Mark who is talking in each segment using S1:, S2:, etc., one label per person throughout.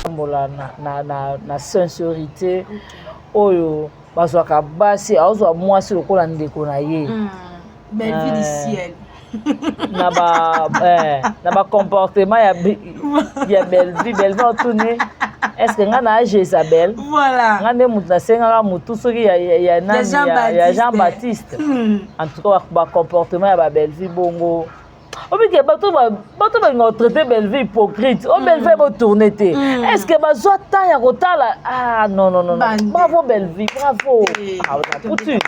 S1: Tambola na, na, na, na sincérité oyo bazwaka basi, azwa mwasi lokola ndeko na ye.
S2: Bellevue du
S1: Eh.
S2: ciel.
S1: Na ba comportement ya Bellevue. Bellevue otuni: est ce que nga na Jésabel?
S2: Voilà.
S1: Nga nde motu nasengaka motu soki ya nani?
S2: Jean
S1: Ya Jean
S2: Baptiste.
S1: Baptiste. En tout cas, bacomportement ya babellevue bongo, obike bato balinga kotraiter Bellevue hypocrite. O Bellevue botourne te. Est ce que bazwa temps ya kotala? Ah non, non, non, non.
S2: Bande.
S1: Bravo Bellevue, bravo.
S2: Eh,
S1: Ah, na putu,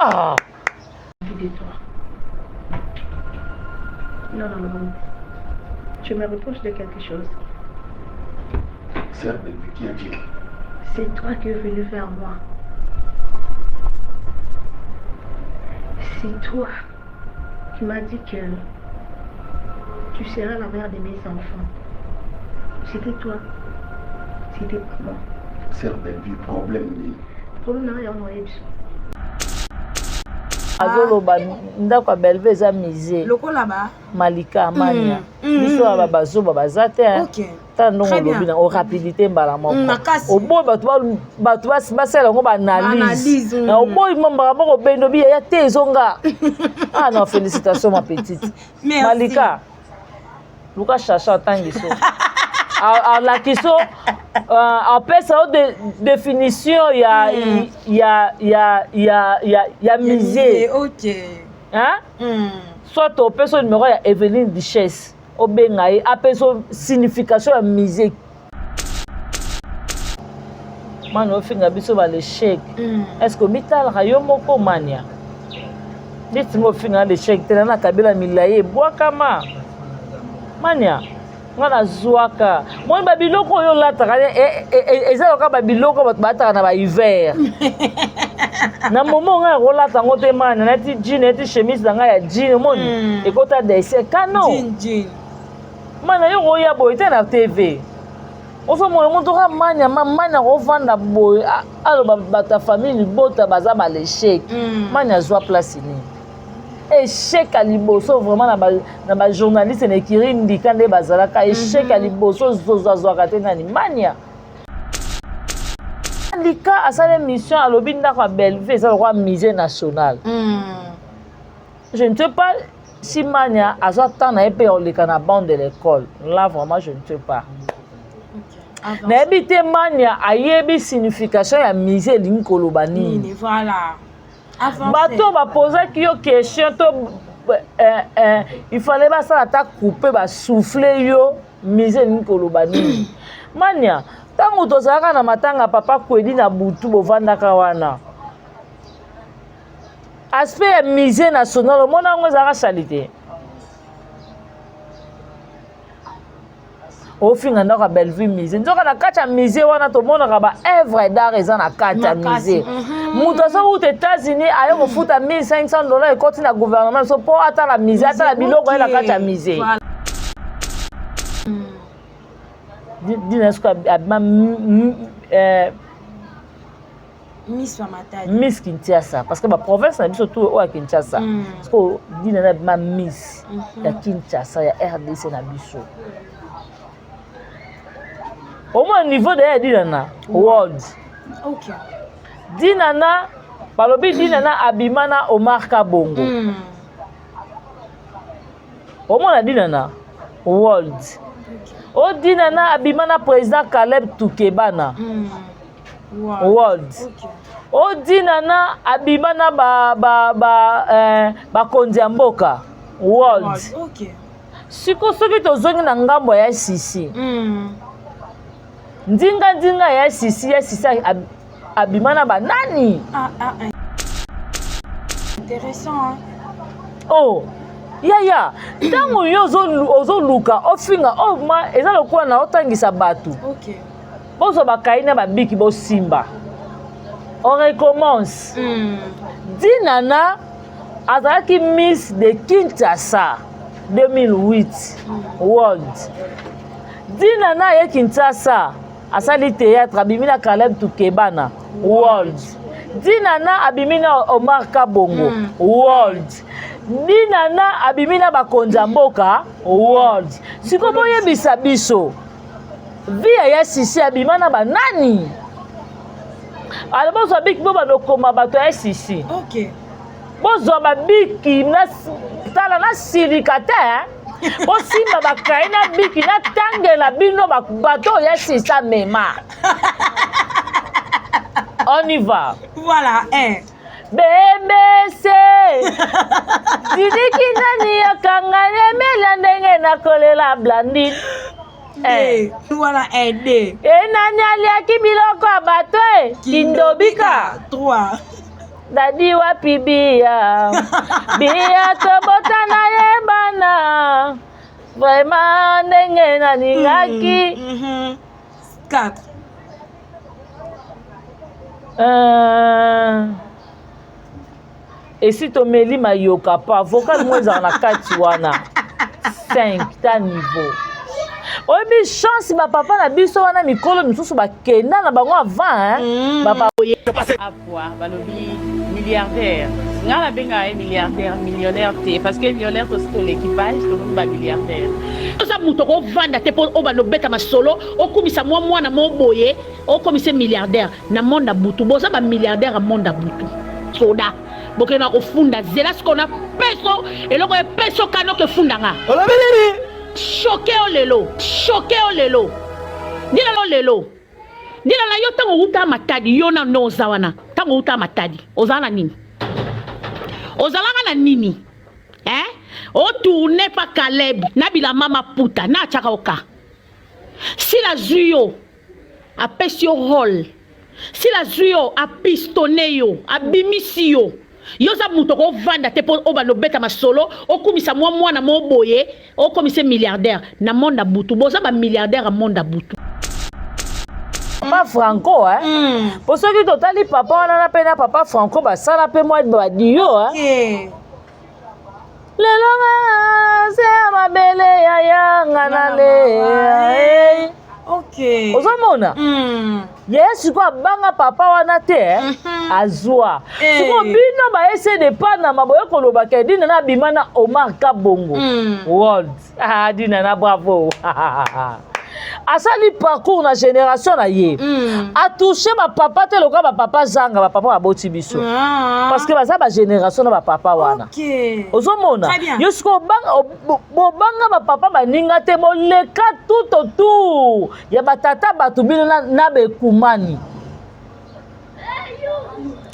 S1: ah.
S3: De toi. Non, non, non. Tu me reproches de quelque chose.
S4: Sœur Bellevue, qui est-il?
S3: C'est toi qui es venu vers moi. C'est toi qui m'as dit que tu seras la mère de mes enfants. C'était toi. C'était pas moi.
S4: Sœur Bellevue, problème nini?
S3: Problème na yo, oyebi.
S1: Azoloba ndako ya Bellevue eza musée.
S2: Lokola ba.
S1: Malika Amania. Biso ya bazoba baza te. Tala ndongo olobi na orapidité mbala moko.
S2: Makasi.
S1: Oboyi bato basala yango
S2: Baanalyse,
S1: baanalyse. Na oboyi mo mbala moko, obendo bi yaya te, ezonga. Ah non, félicitation ma petite.
S2: Merci.
S1: Malika, luka chacha atangi so alaki so, apesa yo définition ya musée. Hein? Soit opesa yo numéro ya Eveline Duchesse, obenga ye, apesa yo signification ya musée. Mani ofinga biso baleshek. Est ce que omitalaka yo moko, mania? Neti ngo ofinga leshek te na kabela milai ebwakama. Mania, nga nazwaka moni babiloko oyo olataka eza loka babiloko bato balataka na bahiver. Na momo ngai akolata yango te. Mania, neti jean, neti chemise na ngai ya jean, omoni ekota dese kano.
S2: Jean, jean.
S1: Mana yo koya boye te na TV, ozomona moto ka mania mania kovanda boye, aloba bato ya famille libota baza baleshek. Mania azwa place nini? Échec ya liboso vraiment na bajournaliste na ekiri ndika nde bazalaka. Échec ya liboso zozo azwaka te nani? Mania Lika asala émission, alobi ndako ya Bellevue eza lokola musée national. Je ne sais pas si Mania azwa temps na ye mpe ya koleka na banc de l'école là. Vraiment, je ne sais pas.
S2: Avance.
S1: Nayebi te Mania ayebi signification ya musée elingi koloba nini.
S2: Nini, voilà. Avance.
S1: Bato bapozaki yo question to il fallait basala ata coupe, basouffle yo musée elingi koloba nini. Mania, ntango tozalaka na matanga papa Kwedi na butu, bovandaka wana, aspect ya musée national omona yango ezalaka sali te. Ofinga ndako ya Bellevue musée, nzoka na kati ya musée wana tomonaka ba œuvre d'art eza na kati ya
S2: Makasi.
S1: musée. Moto azowuta États-Unis, aye kofuta 1500 $ ekoti na gouvernement biso mpo atala musée, atala biloko ye na kati ya musée. Dina soki abima
S2: Miss wa Matadi.
S1: Miss Kinshasa, parce que baprovince na biso tu oyo ya Kinshasa. Parce que Dina na abima Miss ya Kinshasa, ya RDC na biso. Au moins niveau de ya Dina na world. Dina na balobi Dina na abima na Omar Kabongo. Omona Dina na world. O Dina na abima na président Caleb Tukebana. World. O Dina na abima na bakonzi ya mboka world.
S2: World.
S1: Siko soki tozongi na ngambo ya Sisi, ndinga ndinga ya Sisi, ya Sisi abima na banani?
S2: Ah, ah, ah. Intéressant, hein?
S1: Oh yaya, ntango yo ozoluka ofinga, oh, ma eza lokola na otangisa bato. Bozwa bakai na babiki, bosimba, on recommence. Dinana azalaki Miss de Kinshasa 2008 world. Dinana aye Kinshasa, asali théâtre, abimi na Caleb Tukebana world. Dinana abimi na Omar Kabongo world. Dinana abimi na bakonzi ya mboka world. Sikoyo boyebisa biso. Vie ya ya Sisi abima na banani? Alors bozwa biki bo banda okoma bato ya Sisi.
S2: Okay.
S1: Bozwa babiki na tala na silika te hein? Bosimba bakaye na biki natangela bino bato oyo ya Sisi amema. On y va.
S2: Voilà, eh.
S1: BBC Didiki nani akanga emela ndenge nakolela Blandine.
S2: Eh. Voilà, eh, deux.
S1: E nani aliaki biloko ya bato e Kindobika.
S2: Trois.
S1: Dadi wapi biya biya tobota na ye bana vraiment ndenge nalingaki.
S2: 4.
S1: Esi tomeli mayoka pa vocal mo ezala na kati wana 5 ta niveau oyebi chance bapapa na biso wana mikolo misusu bakenda na bango avant hein? Bapapa
S5: Apua balobi milliardaire nga nabengaka ye milliardaire millionnaire te parce que millionnaire tosi toleki page tokomi ba milliardaire.
S6: Oza mutu okovanda te po obanda obeta masolo okumisa mwa mwana mo boye okomisa ye milliardaire na monde ya butu boza ba milliardaire ya monde ya butu soda bokende na kofunda zela sikoyo na peso eloko epeso kano ke funda nga
S7: olobi nini
S6: choke yo lelo choke yo lelo ndila yo lelo ndila na yo ntango owuta Matadi yo na no oza wana ntango owuta Matadi ozala na nini ozalaka na nini eh otourne pa Caleb na bilamba maputa na atiaka oka sila zwi yo apesi yo role sila zwi yo apistone yo abimisi yo yo oza moto okovanda te mpo obanda obeta masolo okumisa mwa mwana mo boye okomisa milliardaire na monde ya butu boza ba milliardaire ya monde ya butu.
S1: Papa Franco hein? Po soki totali papa wana na mpe na papa Franco basala mpe mwa badio hein?
S2: Okay.
S1: Lelo nga se ya mabele ya yanga na lea.
S2: Okay.
S1: Ozomona? Ye sikoyo abanga papa wana te eh? Azwa. Sikoyo bino ba ese de Panama boye koloba ke Dina na abima na Omar Kabongo. World. Ah, Dina na bravo. Asali parcours na génération na ye. Atouche ba papa te lokola ba papa zanga ba papa baboti biso. Parce que baza ba génération na ba papa wana.
S2: Okay.
S1: Ozomona?
S2: Très bien.
S1: Yo sikoyo bobanga ba papa baninga te boleka tout autour ya batata bato bino na bekumani.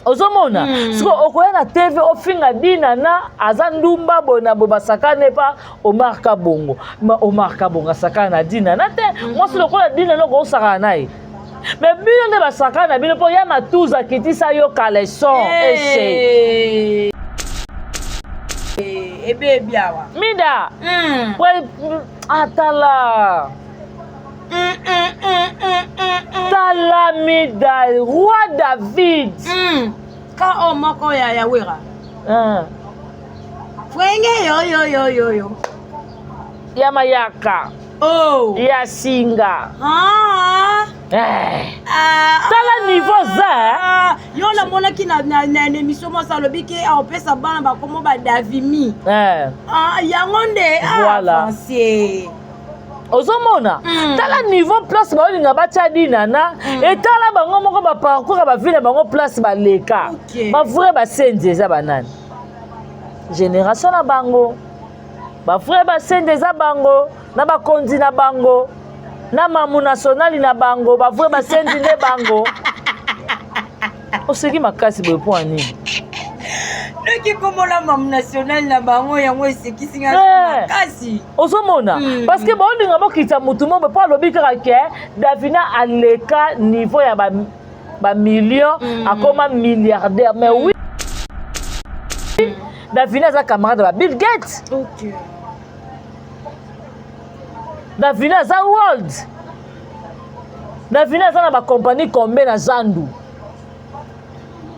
S1: Ozomona? Sikoyo okoya na TV ofinga Dina na aza ndumba boye na boye basakane pa Omar Kabongo. Ma Omar Kabongo asakana na Dina na te. Mwasi lokola Dina na okosakana na ye. Mais bino nde basakana na bino mpo ya matuza akitisa yo caleçon ese.
S2: Ebebi awa.
S1: Mida. Atala. Tala Mida, roi David.
S2: Ka o moko ya Yawera. Frenge yo yo yo yo yo.
S1: Ya mayaka.
S2: Oh.
S1: Ya singa.
S2: Ah.
S1: Eh.
S2: Ah.
S1: Tala niveau za.
S2: Ah. Yo na monaki na na na émission moi ça lobi ke opesa bana ba komo ba Davimi.
S1: Eh.
S2: Ah yango nde. Ah,
S1: Voilà.
S2: Français.
S1: Ozomona? Tala niveau place baolinga batia Dinana etala bango moko ba parcours ya ba vie na bango place baleka.
S2: Okay.
S1: Ba vrai basenzi eza banani? Génération na bango. Ba vrai basenzi eza bango na bakonzi na bango na mamu nationale na bango ba vrai basenzi nde bango. Oseki makasi boye mpo ya nini?
S2: Noki komona mamu nationale na bango yango esekisi nga makasi.
S1: Ozomona? Parce que baolinga bokita mutu moko mpo alobi kaka ke Davina aleka niveau ya ba million akoma milliardaire. Mais oui, Davina aza camarade ya ba Bill Gates.
S2: Okay.
S1: Davina aza world. Davina aza na ba compagnie combien na Zandu?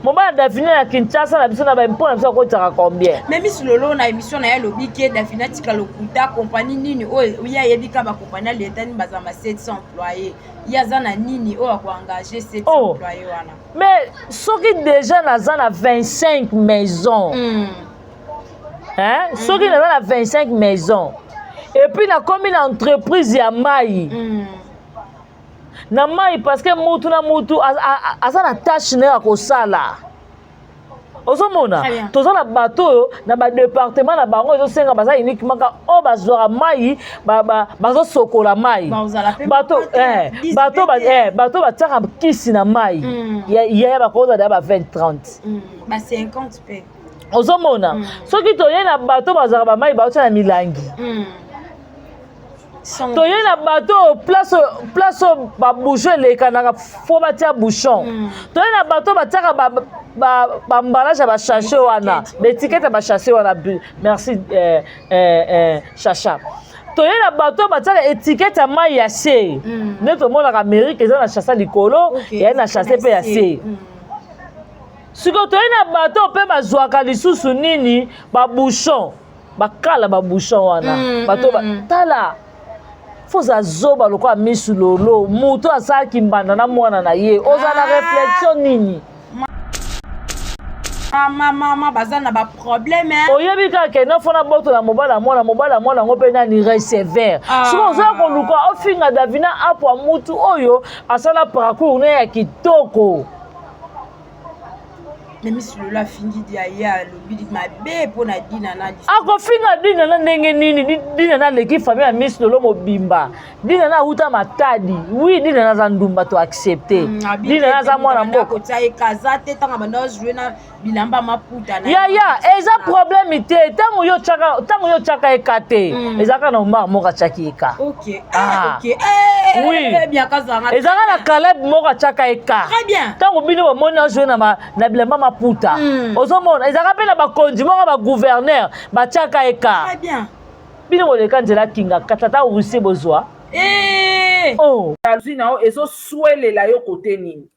S1: Mobala Davina na Kinshasa na biso na ba impôt na biso akotaka combien?
S2: Mais Miss Lolo na émission na ye alobi ke Davina tika lokuta compagnie nini oyo ye ayebi ka ba compagnie ya l'État nini baza ma 700 employés. Ye aza na nini oyo ako engager 700 employés wana.
S1: Mais soki déjà naza na 25 maisons. Hein? Soki naza na 25 maisons. Et puis nakomi na entreprise ya mai. Na mai, parce que mutu na mutu aza na tâche na ye ya kosala. Ozomona, toza na bato oyo na badepartement na bango ezosenga baza uniquement kaka oyo bazwaka mai, bazosokola mai, bato bato bato batiaka kisi na mai yaya, bakozala ya ba 20, 30.
S2: Ba 50 mpe.
S1: Ozomona, soki toye na bato bazwaka bamai, baotia na milangi, toye na bato oyo place oyo babouchon elekanaka, fo batia bouchon, toye na bato batiaka baemballage ya basachet wana, baétiquette ya basachet wana, merci Chacha, toye na bato oyo batiaka étiquette ya mai ya se, nde tomonaka Amérique eza na sachet likolo, eya na sachet mpe ya se. Sikoyo toye na bato mpe bazwaka lisusu nini, babouchon, bakala babouchon wana, bato tala foza zoba lokola misu lolo. Moto asalaki mbanda na mwana na ye, oza na réflexion nini?
S2: Mama, mama, baza na baproblème.
S1: Oyebi kaka kende fona botola mobali ya mwana, mobali ya mwana yango mpe nani receveur. Soki ozoya koluka ofinga Davina apwa, mutu oyo asala parcours ne ya kitoko.
S2: Mais misu lolo afingi dia ye, alobi mabe mpo na Dina na
S1: Akofinga Dina na ndenge nini? Dina na aleki famille ya misu lolo mobimba. Dina na awuta Matadi, oui, Dina naza ndumba, to accepte. Dina naza mwana mboka.
S2: Kotia ye kaza te ntango banda ojouer na bilamba maputa na
S1: Yaya, eza problème te. Ntango yo tiaka eka te, ezalaka na Omar moko atiaki eka. Oui, ezalaka na Caleb moko atiaka eka. Ntango bino bamoni ajoue na bilamba maputa, ozomona ezalaka mpe na bakonzi moko, bagouverneur batiaka eka. Bino boleka nzela kinga tata rusie bozwa.
S7: Oh. Jalousie na yo ezoswelela yo kote nini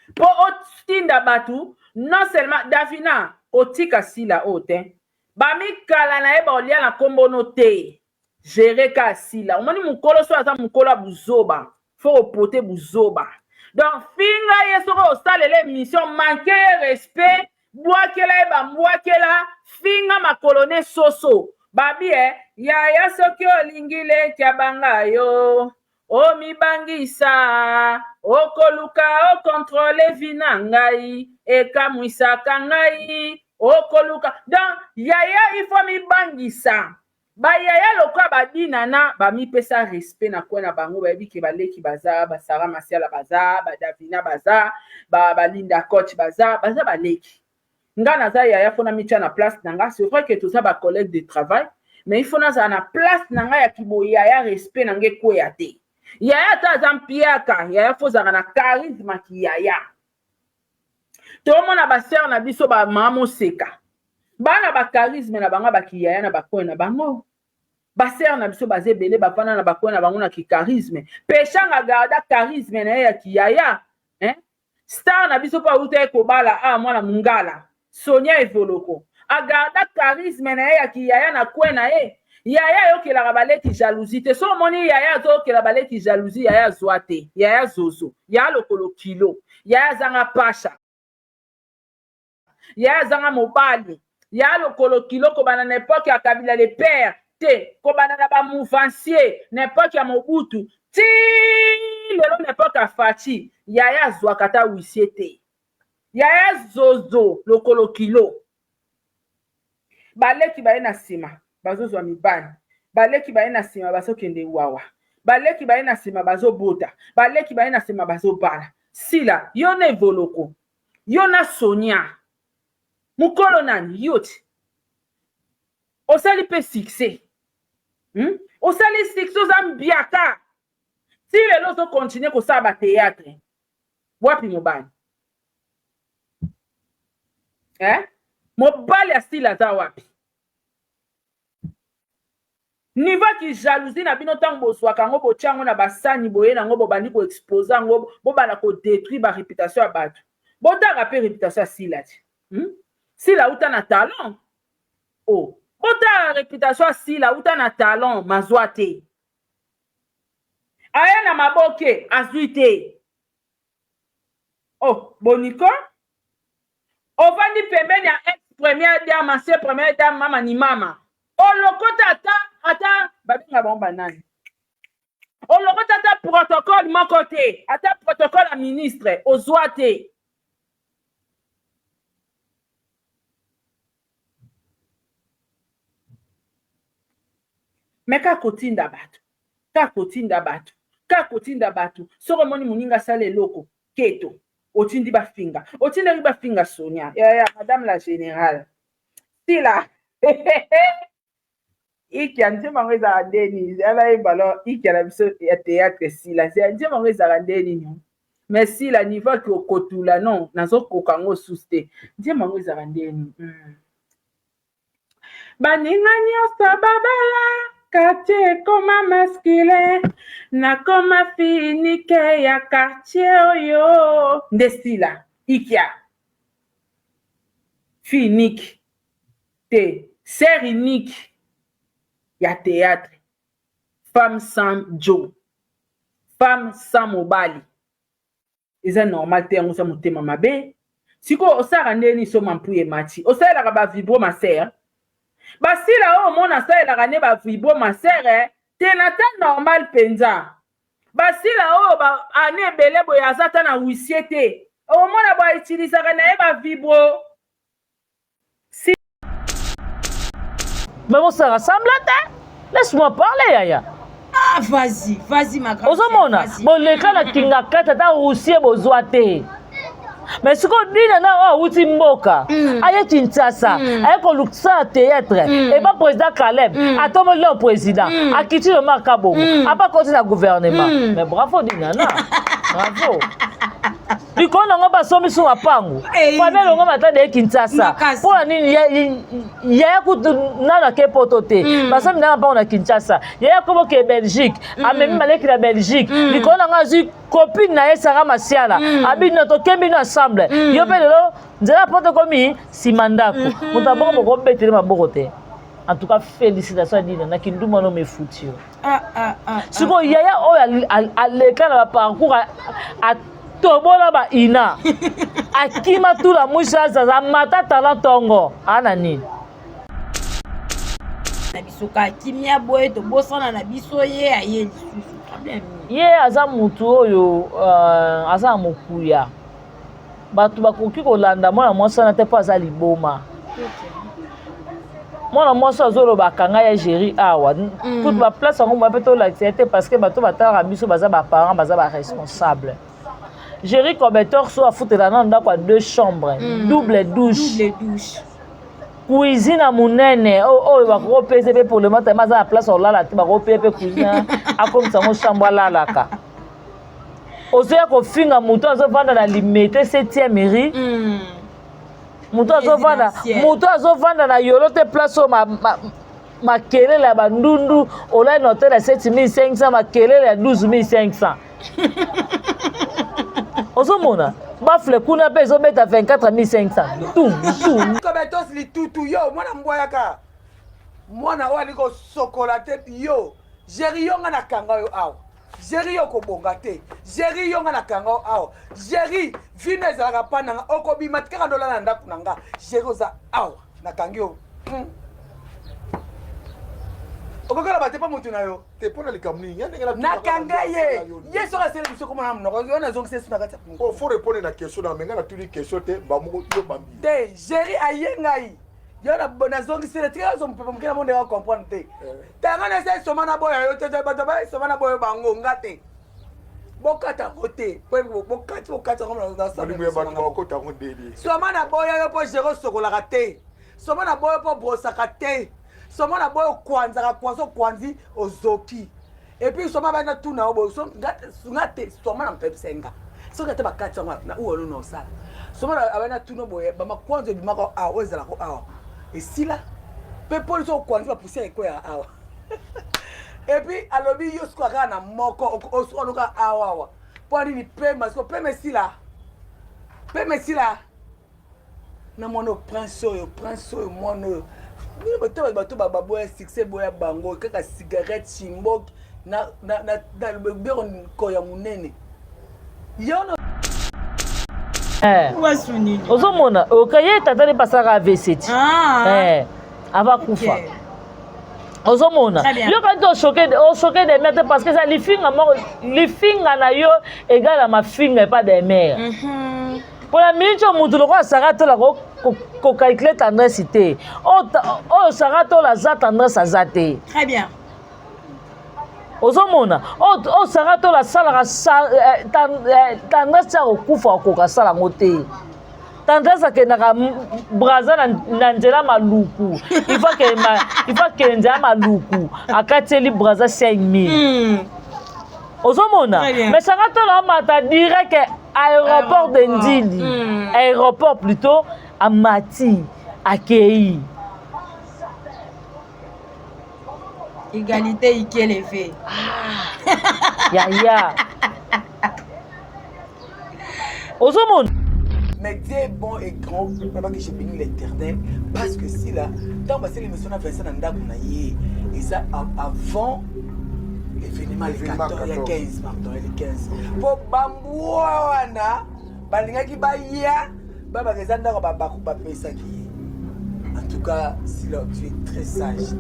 S7: mpo otinda bato? Non seulement Davina kotika Sila oyo te, bamikala na ye baolia na nkombono te. Gere ka Sila. Omoni mokolo so aza mokolo ya buzoba, fo kopote buzoba. Donc finga ye, soki osalela émission, manque ye respect, bwakela ye, bambwakela, finga makolo ne soso babi e yaya. Soki olingi leki abanga yo, omibangisa, okoluka ocontrôler vie na ngai, ekamwisaka ngai, okoluka. Donc yaya, il faut mibangisa. Bayaya lokola badina na bamipesa respect na kwe na bango, bayebi ke baleki baza, basara Masiala baza, badavina baza, balinda coach baza, baza baleki. Nga naza yaya, fo namitia na place na nga. C'est vrai que toza bacollègue de travail, mais il faut nazala na place na ngai ya kiboyaya, respect na ngai ekweya te. Yaya ata aza mpiaka, yaya fo ozalaka na charisme kiyaya. Tomona basere na biso, bamama moseka, bana bacharisme na bango, bakiyaya na bacoin na bango. Basere na biso baza ebele, bafanda na bacoin na bango na kicharisme. Peshanga garda charisme na ye ya kiyaya, hein? Star na biso mpo awuta ye kobala a mwana mongala Sonia Evoloko, agarda charisme na ye ya kiyaya na coin na ye. Yaya ayokelaka baleki jalousie te. So omoni yaya azokela baleki jalousie, yaya azwa te, yaya zozo, yaya lokolo kilo, yaya azanga pasha, yaya azanga mobali, yaya lokolo kilo. Kobanda na époque ya Kabila le père te, kobanda na bamouvancier, na époque ya Mobutu ti lelo na époque ya Fatshi, yaya azwaka ata huissier te. Yaya zozo lokolo kilo, baleki baye na nsima bazozwa mibali, baleki baye na nsima bazokende wawa, baleki baye na nsima bazobota, baleki baye na nsima bazobala. Sila, yo na Evoloko, yo na Sonia, mokolo nani yo ti osali mpe succès, Osali succès, oza mbiaka ti lelo, ozocontinuer kosala bathéâtre. Wapi mobali, eh? Mobali asila aza wapi? Niveau ki jalousie na bino, ntango bozwaka yango, botya yango na basani boye nango, bobandi koexposer yango, bobanda kodétruire baréputation ya bato. Botanga mpe réputation ya Sila ti, Sila uta na talent o oh. Botala réputation ya Sila uta na talent, mazwa te, aya na maboke, azwi te. Oh, boniko ovandi pembeni ya ex première dame, ancien première dame, mama ni mama, olokota ata babenga bango banani, olokota ata. protocole moko te, ata protocole ya ministre ozwa te. Me kaka kotinda bato, kaka kotinda bato, kaka kotinda bato. Soki omoni moninga asala eloko, keto, otindi bafinga, otindaki bafinga Sonia, yaya madame la générale. Sila Ikia nzembo yango ezalaka nde nini? Zela nayemba alors Ikia na biso ya théâtre Sila. Zela nzembo yango ezalaka nde nini? Mais Sila niveau ya kotula non, nazokoka yango susu te. Nzembo yango ezalaka nde nini? Mm. Baninga nyonso babala quartier ekoma masculin nakoma finike ya quartier oyo nde Sila Ikia finike te sœur unique ya théâtre femme sans Joe femme sans mobali eza normal te yango oza motema mabe sikoyo osalaka nde nini so mampuya emati osalelaka ba vibro ma sœur basila oyo omona asalelaka nde ba vibro ma sœur eh? te na ta normal mpenza basila oyo ba ane ebele boye aza ata na huissier te omona boye autilisaka na ye ba vibro Si
S1: Mais bosala semblant te. Laisse-moi parler yaya.
S2: Ah, vas-y, vas-y ma grande.
S1: Ozomona, boleka na kinga kati ata Russie bozwa te. Mais sikoyo dina na oyo awuti mboka mm. aye Kinshasa mm. aye kolukisa théâtre mm. eba président Caleb mm. atomboli na président mm. akiti le Marc Kabongo mm. apa koti na gouvernement mm. mais bravo Dinana bravo likolo nango basombi su mapangu fabien longo matadi ye kinshasa mpo na nini yaya kutu nano ake poto te mm. basombi na mapangu na kinshasa yaya koboke belgique mm. amemi maleki na belgique mm. likolo nango azwi copine na ye sara masiala abino tokembi bino ensemble yo mpe lelo nzela poto ekomi nsima ndako mm-hmm. moto abongo bokobetele maboko te en tout cas félicitation adina na kindumba no mefuti yo ah, ah, ah, sikoyo yaya oyo aleka na baparcours atobola ba ina akima tula mwisi azaza amata talent ntongo ana nini
S2: na biso ka kimia boye tobosana na biso ye aye lisusu problème
S1: ye aza mutu oyo uh, aza na mokuya bato bakoki kolanda mwana mwasi wana te mpo aza liboma mwana mwasi azoloba akanga ya géri awa mm. kutu baplace yango moya mpe tolakisa ye te parce que bato batalaka biso baza baparent baza baresponsable géri cobetor so afutela nano ndako ya deux chambres mm. double douche,
S2: double douche.
S1: cuisine ya monene oyo bakoki opesa mpe problema tama aza na place olala te bakoki opesa mpe cuisine akomisa yango chambre alalaka ozoya kofinga moto azovanda na limete 7e rue mm. moto azovanda moto azovanda na yolo te place oyo makelele ya bandundu olali na hotel ya 7500 makelele ya 12500 ozomona bafle kuna mpe ezobeta 24500 tum
S8: tum kobetos litutu yo mwana mbwa yaka mwana oyo alingi kosokola te yo jeri yo nga nakanga yo awa Jerry yo okobonga te Jerry yo nga na kanga yo awa Jerry vino ezalaka pa na nga okobima kaka ndolala na ndako na nga Jerry oza awa nakangi yo hmm. okokala te mpo motu na yo
S4: te mpo na likambo nini ya ndenge
S8: nakanga ye ye soki asele biso komona na monoko yo nazongisa yesu na kati ya
S4: oh, faut répondre na question na menga natuni question te bamoko yo bambi
S8: te Jerry aye ngai yo nazongisela tika azo mopepe moke na monde ya comprendre te eh. tanga na esa esoma na boya yo te bato ba esoma na boya bango nga te bokata yango te bokati bokati
S4: yango
S8: soma na boya yo mpo jero osokolaka te soma na boya mpo brosaka te soma na boya okwanzaka kwanza okwanzi ozoki epuis soma bana tuna yo boye nga te soma na moto ayebisa nga soki ata bakati yango na uwa nona osala soma abana tuna boye bamakwanzo ebimaka awa oyo ezalaka awa esila mpe poli soki okwanzi bapoussière ekweyaka awa epuis alobi yo suka kaka na moko osuka awa awa mpo nini pema siko pema esila pema esila na mwana oyo prince oyo prince oyo mwana oyo bino bato bato baboya succès boya bango kaka cigarette chimbok na bero nkoya monene yo na
S1: eh. ozomona okaye tata ne pasaka avc ti ah. eh, ava kufa okay. Ozomona, yoka nte ochoke de mer te, parce que eza lifinga moko, lifinga na yo egale ya mafinga epa de mer. Mpona miniti oyo, motu lokola Sara Tola kocalcule Tendresse te. Oyo Sara Tola aza, Tendresse aza te.
S2: Très bien.
S1: Ozomona, oyo Sara Tola asalaka, Tendresse ti akokufa akoka asala yango te. Tendresse akendaka Braza na nzela Maluku, il faut akende nzela Maluku, akatieli Braza 5000. Ozomona, mais Sara Tola amata direct aéroport de Ndjili, aéroport plutôt, amati akei.
S2: Égalité ikeleve.
S1: Ah, yaya, ozomona.
S8: Mais Dieu est bon et grand, vraiment que je bénis l'Éternel. Parce que si là, tant que l'émission a fait ça dans ndako na ye, et ça avant l'événement le 14, il y a 15, pardon, le 15. Po bambwa wana, balingaki baya, babaka eza ndako bapesaki ye. En tout cas, Sila, tu es très sage.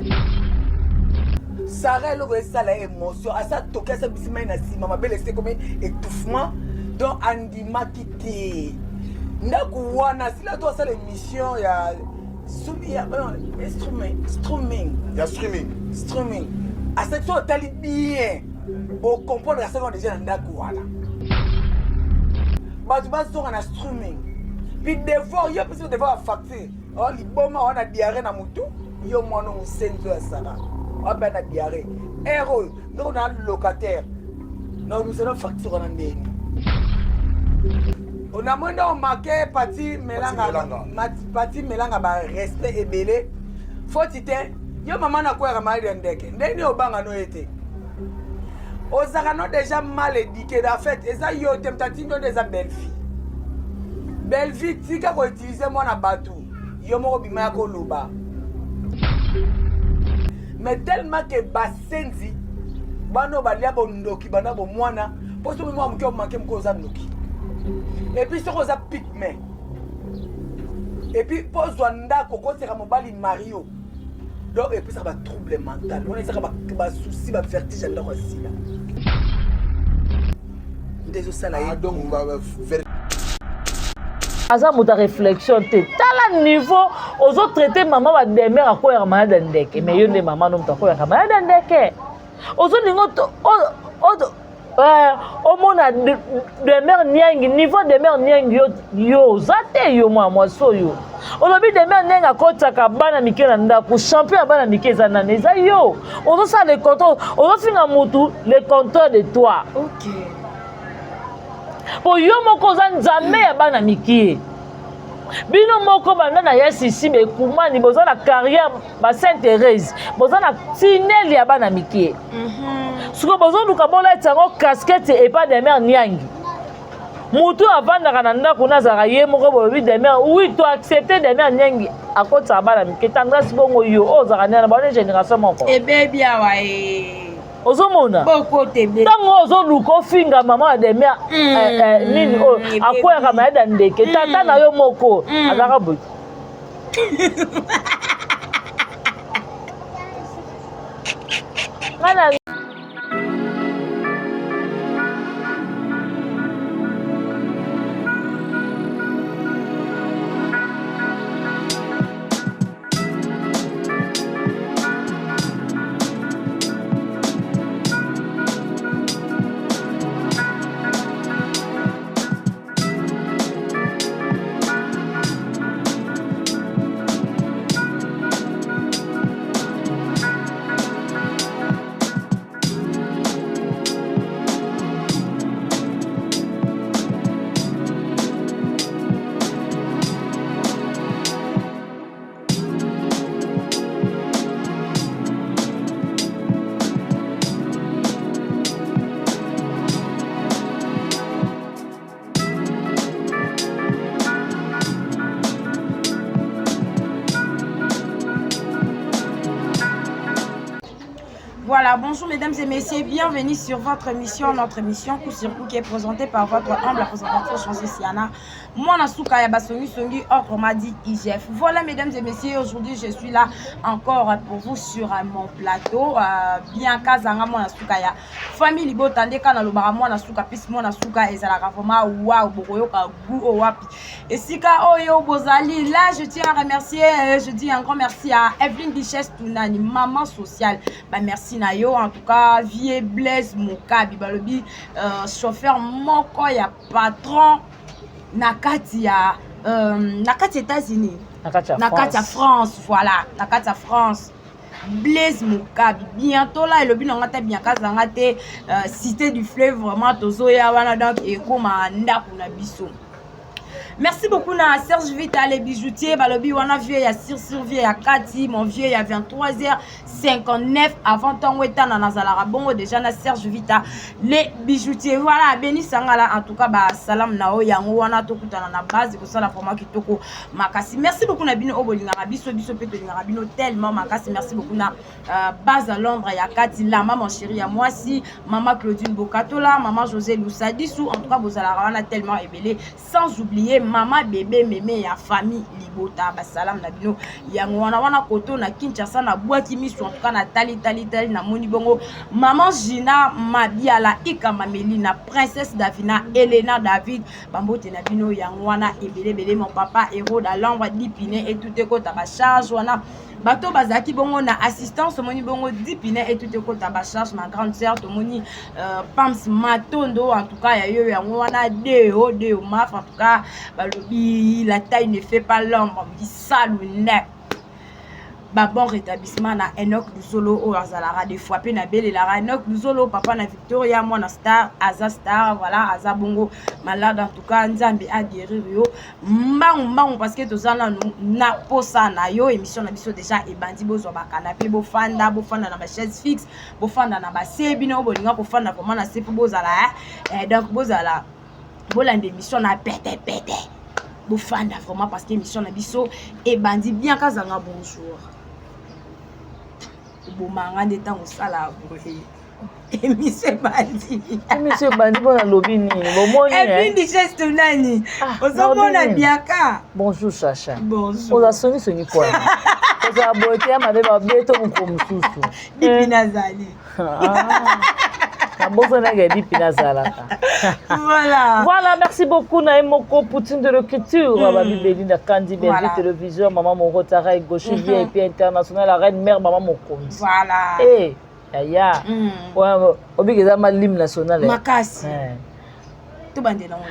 S8: Sarah, eloko esala émotion, asa toki, asa bisi mai na nsima mabele, ese ekomi étouffement, donc andimaki te ndako wana. Sila to asala émission ya streaming.
S4: Ya streaming.
S8: Streaming, asali so otali bien, bocomprendre. Asali wana déjà na ndako wana, bato bazonga na streaming, puis devoir yo mpesi devoir ya facture. O liboma wana, diarrhée na motu yo, mwana mosenzi oyo asala wape na diarrhée ere oyo, ndoko na locataire na obimisa na facture wana ndeni onamoi nde omake pati melanga, pati melanga barespect ebele foti te. Yo mama nakweyaka maladi ya ndeke, ndenge obanga no ye te, ozalaka no déjà mal éduqué. En fait eza yo te moto atindi yo nde eza belle fille. Belle fille, tika koutiliser mwana bato. Yo moko bima ya koloba, mais tellement ke basenzi bana oyo balia bondoki banda bomwana, mpo soki mwa moke omake moke oza ndoki, et puis soki oza pygmée, et puis mpo ozwa ndako okoseka mobali mario, donc epesaka batrouble mental wana, ezaka basouci, bavertige ya ndako ya Sila nde ezosala ye.
S4: Donc
S1: aza moto ya réflexion te. Tala niveau ozotraite mama bademer akoyaka malade ya ndeke, mais yo nde mama no moto akoyaka malade ya ndeke, ozolinga omona Demer Niangi, niveau Demer Niangi yo, yo oza te. Yo mwana mwasi oyo olobi Demer Niangi akotiaka bana mike na ndako, champion ya bana mike eza nani? Eza yo. Ozosala le contraire, ozofinga mutu le contraire de toi. Po yo moko oza nzambe ya bana mike. Bino moko banda na ya sisi bekumani, boza na carrière ba Sainte Thérèse, boza na tunnel ya bana mike. Sikoyo bozoluka bolatisa yango casquette epa Demer Niangi, motu avandaka na ndako nazalaka ye moko. Bolobi Demer, oui, to accepte Demer Niangi akotisaka bana mike. Tendresse, bongo yo oyo ozalaka nana bana génération moko.
S2: Ebebi awa e.
S1: Ozomona ntango ozoluka ofinga mama ya Demer nini oyo akweyaka mayede ya ndeke, tata na yo moko azalaka boye. Nga na
S2: Voilà, bonjour mesdames et messieurs, bienvenue sur votre émission, notre émission Coup sur Coup qui est présentée par votre humble présentatrice Chancé Siana. Mwana suka ya basongi songi, autrement dit IGF. Voilà mesdames et messieurs, aujourd'hui je suis là encore pour vous sur mon plateau. Bianca Zanga mwana suka ya famille libota nde kana lobaka mwana suka pisi mwana suka ezalaka vraiment wow bokoyoka goût oyo wapi esika oyo bozali. Là je tiens à remercier, je dis un grand merci à Evelyne Duchesse Tunani, maman sociale. Ba merci na yo en tout cas. Vie Blaise Mokabi, balobi chauffeur moko ya patron na kati ya États-Unis.
S1: Na kati ya
S2: Na kati ya France, voilà, na kati ya France. Blaise Mokabi, bientôt là, elobi nanga te bien kazanga te, Cité du Fleuve, vraiment tozoya wana, donc ekoma ndako na biso. Merci beaucoup na Serge Vita les bijoutiers, balobi wana vieux ya sur sur vieux ya Kati, mon vieux ya 23h59 avant ntongo etana, nazalaka bongo déjà na Serge Vita les bijoutiers. Voilà, Beni Sangala, en tout cas ba salam na oyo yango wana, tokutana na base kosala vraiment kitoko makasi. Merci beaucoup na bino oyo bolingaka biso, biso mpe tolingaka bino tellement makasi. Merci beaucoup na base à Londres ya Kati Lama, mon chéri ya mwasi, mama Claudine Bokatola, mama José Lusadisu, en tout cas bozalaka wana tellement ebele, sans oublier mama bébé meme ya famille libota. Basalam na bino yango wana. Wana koto na Kinshasa, nabwaki miso, en tout cas natali tali tali, namoni bongo mama Gina Mabiala Ikamba Melina, princesse Davina Elena David, bambote na bino yango wana ebele ebele. Mon papa Hérode Alambra Dipine etute ekota bacharge wana, bato bazalaki bongo na assistance, omoni bongo Dipine etute ekota bacharge. Ma grande sœur, tomoni Pams Matondo, en tout cas ya yo yango wana, deo deo maf, en tout cas balobi la taille ne fait pas l'homme, bisalu ne ba bon rétablissement na Enoch Luzolo oyo azalaka des fois mpe nabelelaka Enoch Luzolo, papa na Victoria, mwana star, aza star, voilà, aza bongo malade. En tout cas Nzambe aguérir yo mbangu mbangu parce que toza nanu na posa na yo. Émission na biso déjà ebandi, bozwa bacanapé, bofanda, bofanda na bachaise fixe, bofanda na base bino bolinga kofanda vraiment na se mpo bozala donc bozala bolanda émission na pete pete, bofanda vraiment parce que émission na biso ebandi. Bien kazanga, bonjour. Obomanga nde ntango osala boye, émission ebandi.
S1: Émission ebandi mpo nalobi nini? Bomoni?
S2: Evelyne Duchesse nani ozomona biaka.
S1: Bonjour Chacha.
S2: Bonjour.
S1: Oza songisongi kwana, ozala boye te ya mabe babeto moko mosusu.
S2: Dipi nazali.
S1: Nabosonaka dipi nazalaka.
S2: Voilà.
S1: Voilà, merci beaucoup na ye moko Poutine de l'écriture, babi Belinda Kandi Belvi. Télévision mama moko tara gauche, VIP international, la reine mère, mama mokonzi.
S2: Voilà.
S1: Eh yaya, obiki eza malime national.
S2: Makasi. Tobandela ngo.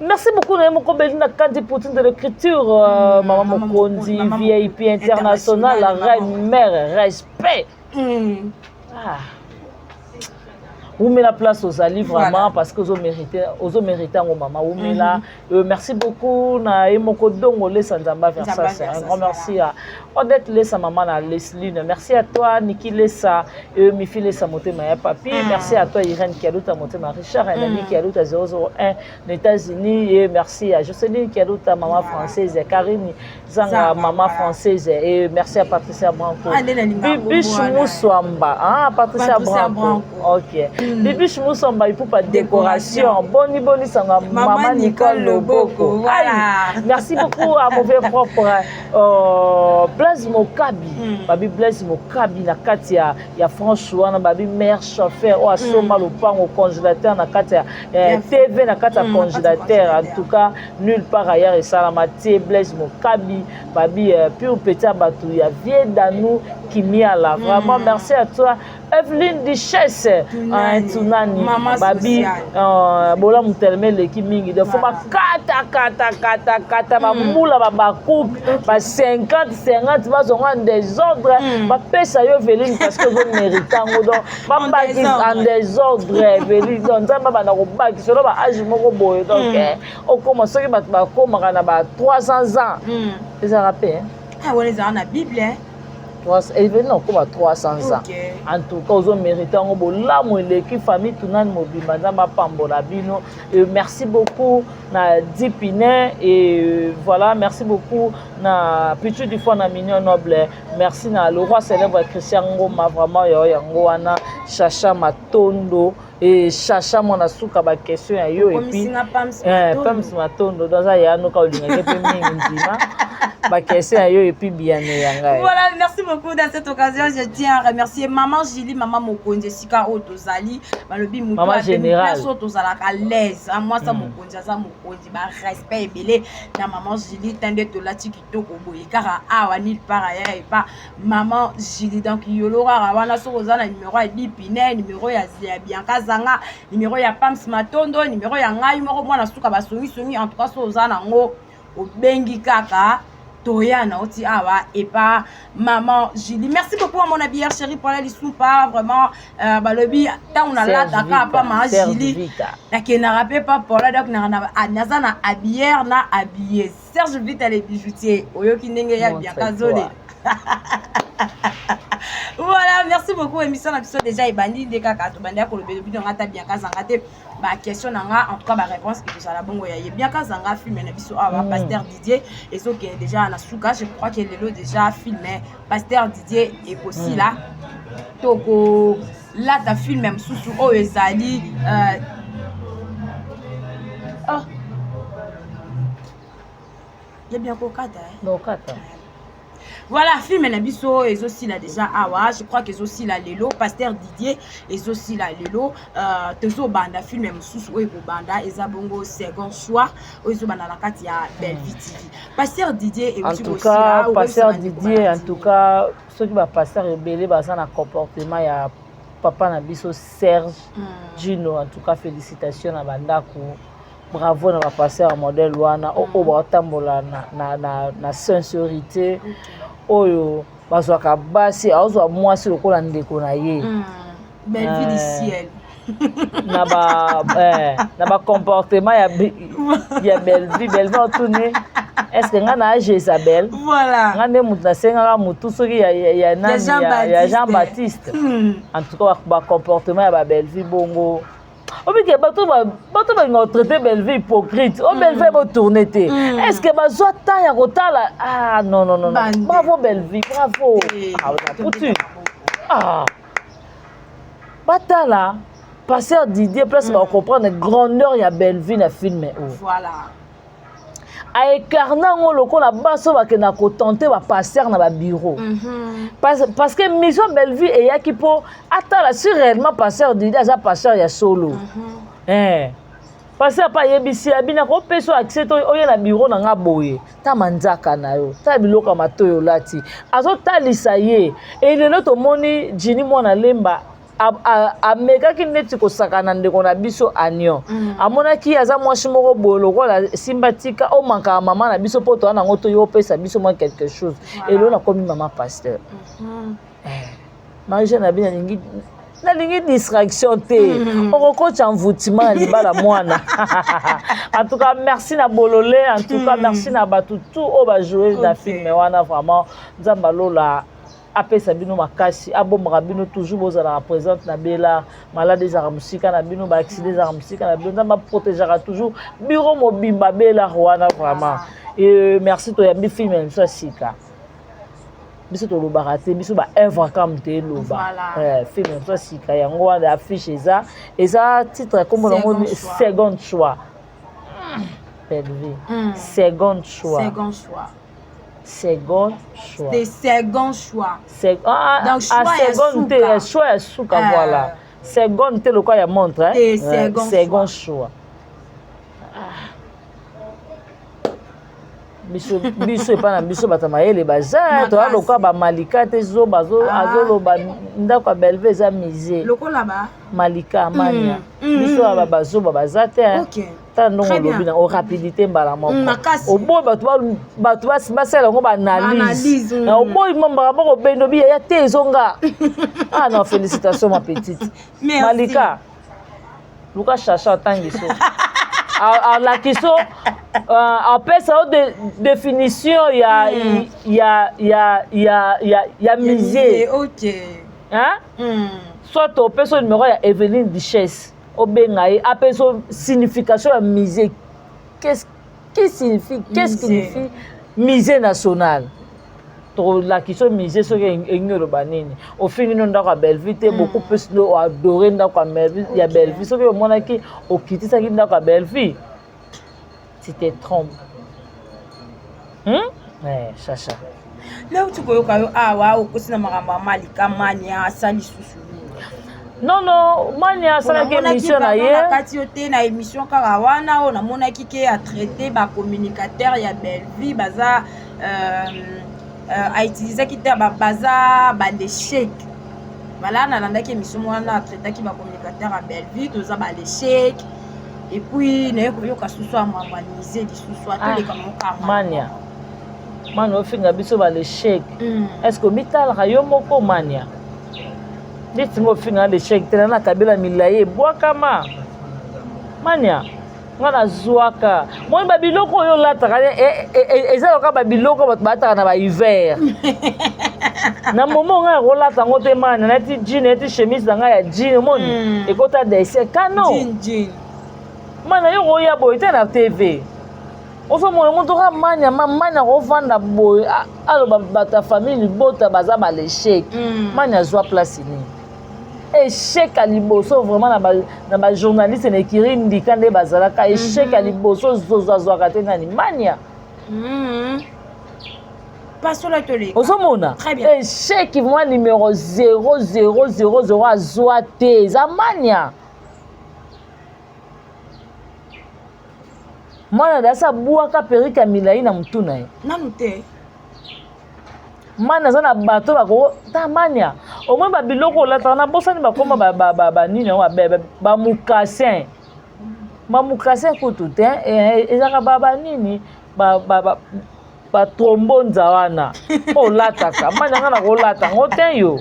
S1: Merci beaucoup na ye moko Belinda Kandi, Poutine de l'écriture, mama mokonzi, VIP international, la reine mère, respect. Ah. Wumela place ozali vraiment. Parce que ozomérite, ozomérite yango mama, wumela. Merci beaucoup na ye moko Dongo Lesa Nzamba Versas, un grand merci à Odette Lesa, mama na Lesline. Merci à toi Niki Lesa, Mifi Lesa, motema ya papi. Merci à toi Irène Kialuta, motema Richard Enani Kialuta 001 aux États-Unis, et merci à Jocelyne Kialuta, maman française, Karine Zanga, maman française, et merci à Patricia Branco, Bibiche Mousswamba, ah Patricia Branco, ok. Bibiche Mousswamba Ipupa décoration, boni boni sanga maman Nicole Loboko.
S2: Voilà.
S1: Merci beaucoup à mauvais propre Blaise Mokabi, babi Blaise Mokabi na kati ya France wana, babi mère chauffeur oyo asomba lopango, congélateur na kati ya TV na kati ya congélateur, en tout cas nulle part ailleurs esalama tie. Blaise Mokabi, babi pur petit ya bato ya vie Danou Kimiala, vraiment merci à toi Evelyne Duchesse Tunani, babi bolamu telema eleki mingi, donc faut bakata kata kata kata bambula babacoupe ba 50 50, bazonga en désordre, bapesa yo Eveline parce que ozomérite yango, donc babakisa en désordre Eveline, donc Nzambe abanda kobakisa no baage moko boye, donc okoma soki bato bakomaka na ba 300 ans ezalaka mpe.
S2: Wana ezalaka na Bible.
S1: Eveline okoma 300 ans, en tout cas ozomérite yango, bolamu eleki famille Tunani mobimba, Nzambe apambola bino. Merci beaucoup na Dipine et voilà, merci beaucoup na Pichu du Fond na Mignon Noble, merci na le roi célèbre Christian Ngoma, vraiment yo yango wana. Chacha Matondo et Chacha mwana suka ba question ya yo et puis eh, Pams Matondo donc aza ya noka olingaki mpe mingi ndima ba question ya yo et puis biyano ya ngai.
S2: Voilà, merci beaucoup dans cette occasion je tiens à remercier maman Julie, maman Mokonzi esika oyo tozali balobi mutu
S1: maman générale
S2: place oyo tozalaka à l'aise ah, mwasa mm. Mokonzi aza mokonzi ba respect ebele na maman Julie tande tolati kitoko boye kaka awa nulle part ailleurs epa maman Julie donc yolo kaka wana soki oza na numero ya Dipine numero ya, ya Bianca Zanga numero ya Pams Matondo numero ya ngai moko mwana suka basongisongi en tout cas soki oza nango obengi kaka toya na oti awa epa maman Julie merci beaucoup à mon habilleur chéri Paula Lisumpa vraiment euh, balobi ntango nalataka pa maman Julie nakendaka mpe pa Paula donc naza na habilleur na habillé Serge Vita le bijoutier oyoki ndenge ya Bianca Zole voilà merci beaucoup émission na biso déjà ebandi nde kaka tobandi ya kolobela bino nga ata Bianca zanga te ba question na nga en tout cas ba réponse ekozala bongo ya ye Bianca zanga film na biso awa mm. Pasteur Didier ezokende déjà na suka je crois que lelo déjà film Pasteur Didier ekosila mm. toko lata film mosusu oyo ezali euh... oh. ya bien kokata eh?
S1: Kokata.
S2: Voilà, film na biso ezosila déjà awa, je crois que ezosila lelo, Pasteur Didier ezosila lelo, euh, tozobanda film mosusu oyo ekobanda eza bongo second choix oyo ezobanda na kati ya Bellevue TV. Pasteur Didier
S1: En tout cas, Pasteur Didier, en tout cas, soki ba pasteur ebele baza na comportement ya papa na biso Serge mm. Gino, en tout cas félicitations na bandako. Bravo na ba pasteur ya modèle wana oyo mm. baotambola na, na, na, na sincérité okay. oyo bazwaka basi aozwa mwasi lokola ndeko na ye
S2: mm. Bellevue du eh, ciel
S1: na ba eh, na ba comportement ya ya Bellevue Bellevue otuni est ce que nga na Jezabel
S2: voilà
S1: nga nde moto nasengaka motu soki ya, ya, ya nani ya, ya Jean Baptiste hmm. en tout cas ba comportement ya ba Bellevue bongo obike bato bato balinga kotraite bellevue hypocrite o bellevue botourne te est ce que bazwa temps ya kotala ah non non non bravo bellevue bravo ah, putu ah batala pasteur didier place mm. bacomprendre grandeur ya bellevue na film oyo
S2: voilà
S1: aekarne yango lokola basi oyo bakendaka kotente bapaster na babiro mm -hmm. parce, parce que mission bellevue eyaki mpo atala si réellement pasteur didi aza pasteur ya solo mm -hmm. eh. pasteur mpe ayebisi abi nakopesa accès to oye na biro na nga boye ta manzaka na yo ta biloko ya matoi olati azotalisa ye elelo tomoni jini mwana lemba amekaki neti kosakana na ndeko na biso anion mm. amonaki aza mwasi moko boye lokola simba tika omankaka mama na biso mpo toa nango toyo opesa biso mwa quelque chose voilà. elo nakomi mama pasteur mm -hmm. eh, marie jeanne abi nalingi nalingi distraction te mm. okokotya envoûtement na libala mwana en tout cas merci na bolole en tout cas mm. merci na bato tout oyo bajoue okay. na filme wana vraiment nzambe alola apesa bino makasi abombaka bino toujours bozalaka présente na bela malade ezalaka mosika na bino baaccident ezalaka mosika na bino nzambe aprotegeaka toujours biro mobimba bela wana vraiment et merci toyambi filme na biso ya sika biso tolobaka te biso baœuvre kaka moto eloba eh, filme na biso ya sika yango wana affiche eza eza titre ya nkombo nango second choix belle vie mm. second choix
S2: second choix
S1: second choix
S2: te second choix
S1: Se ah, Donc, ah, choix ah, seconde te eh, choix ya suka euh. voilà seconde te lokola ya montre
S2: hein? te second,
S1: eh, second choix, choix. Ah. biso biso epai na biso bato ya mayele baza toya lokola bamalika te zoba ah. azoloba ndako ya belve eza musée
S2: lokola ba
S1: malika mania mm. mm. biso ya bazoba baza te
S2: okay.
S1: tala ndongo olobi na orapidité mbala moko
S2: mm,
S1: oboyi bato basala yango baanalyse mm. oboyi mbala moko obendo bi yaya te ezonga ah non félicitation ma petite malika luka chacha atangi so alakisi yo euh, apesa yo définition ya, mm. ya, ya, ya, ya, ya musée
S2: okay.
S1: hein? mm. soit opesa yo numéro ya Evelyne Duchesse obenga ye apesa yo signification ya musée qu'est-ce qui signifie qu'est-ce qui signifie musée national. Tokolakisa yo musée soki elingi oloba nini. Ofingi no ndako ya Bellevue te, beaucoup plus no adore ndako ya Bellevue. Soki omonaki okitisaki ndako ya Bellevue, tu te trompes. Eh, Chacha.
S2: Nauti koyoka yo awa okosi na makambo ya Malika Mania asali susu.
S1: Non, non, Mania asalaki émission na ye.
S2: Na kati yo te na émission kaka wana oyo namonaki ke atraite bacommunicateur ya Bellevue baza autilisaki te baza balechec. Voilà, nalandaki émission wana, atraitaki bacommunicateur ya Bellevue toza balechec. Et puis naye koyoka susu ya mambo ya musée lisusu atoleka mokama.
S1: Mania. Mania ofinga biso balechec. Est-ce que omitalaka yo moko Mania? Neti ngo ofinga l'échec te, na kabela milayi ebwakama. Mania, nga nazwaka moni babiloko oyo olataka eza loka babiloko bato balataka na bahiver. Na momo ngai nakolata yango te Mania, nati jean, nati chemise na ngai ya jean, omoni ekota dessin kano. Mania, yo koya boye te na TV. Ozomona moto ka Mania, ma Mania kovanda boye, aloba bato ya famille libota baza ba l'échec. Mania azwa place nini? Échec ya liboso vraiment na ba journaliste na ekiri ndika nde bazalaka échec ya liboso zozo azwaka te nani Mania.
S2: Pasola toleka.
S1: Ozomona
S2: Très bien.
S1: échec vraiment numéro 0000 azwa te eza Mania. Mwana dasi abwaka perike ya milai na motu na ye.
S2: Nanu te.
S1: Mania aza na bato bako ta Mania omoi babiloko olataka na bosani bakoma banini yango bamokasin bamokasin kutu te, ezalaka banini batrombonza wana olataka. Mania, nga na kolata yango te. Yo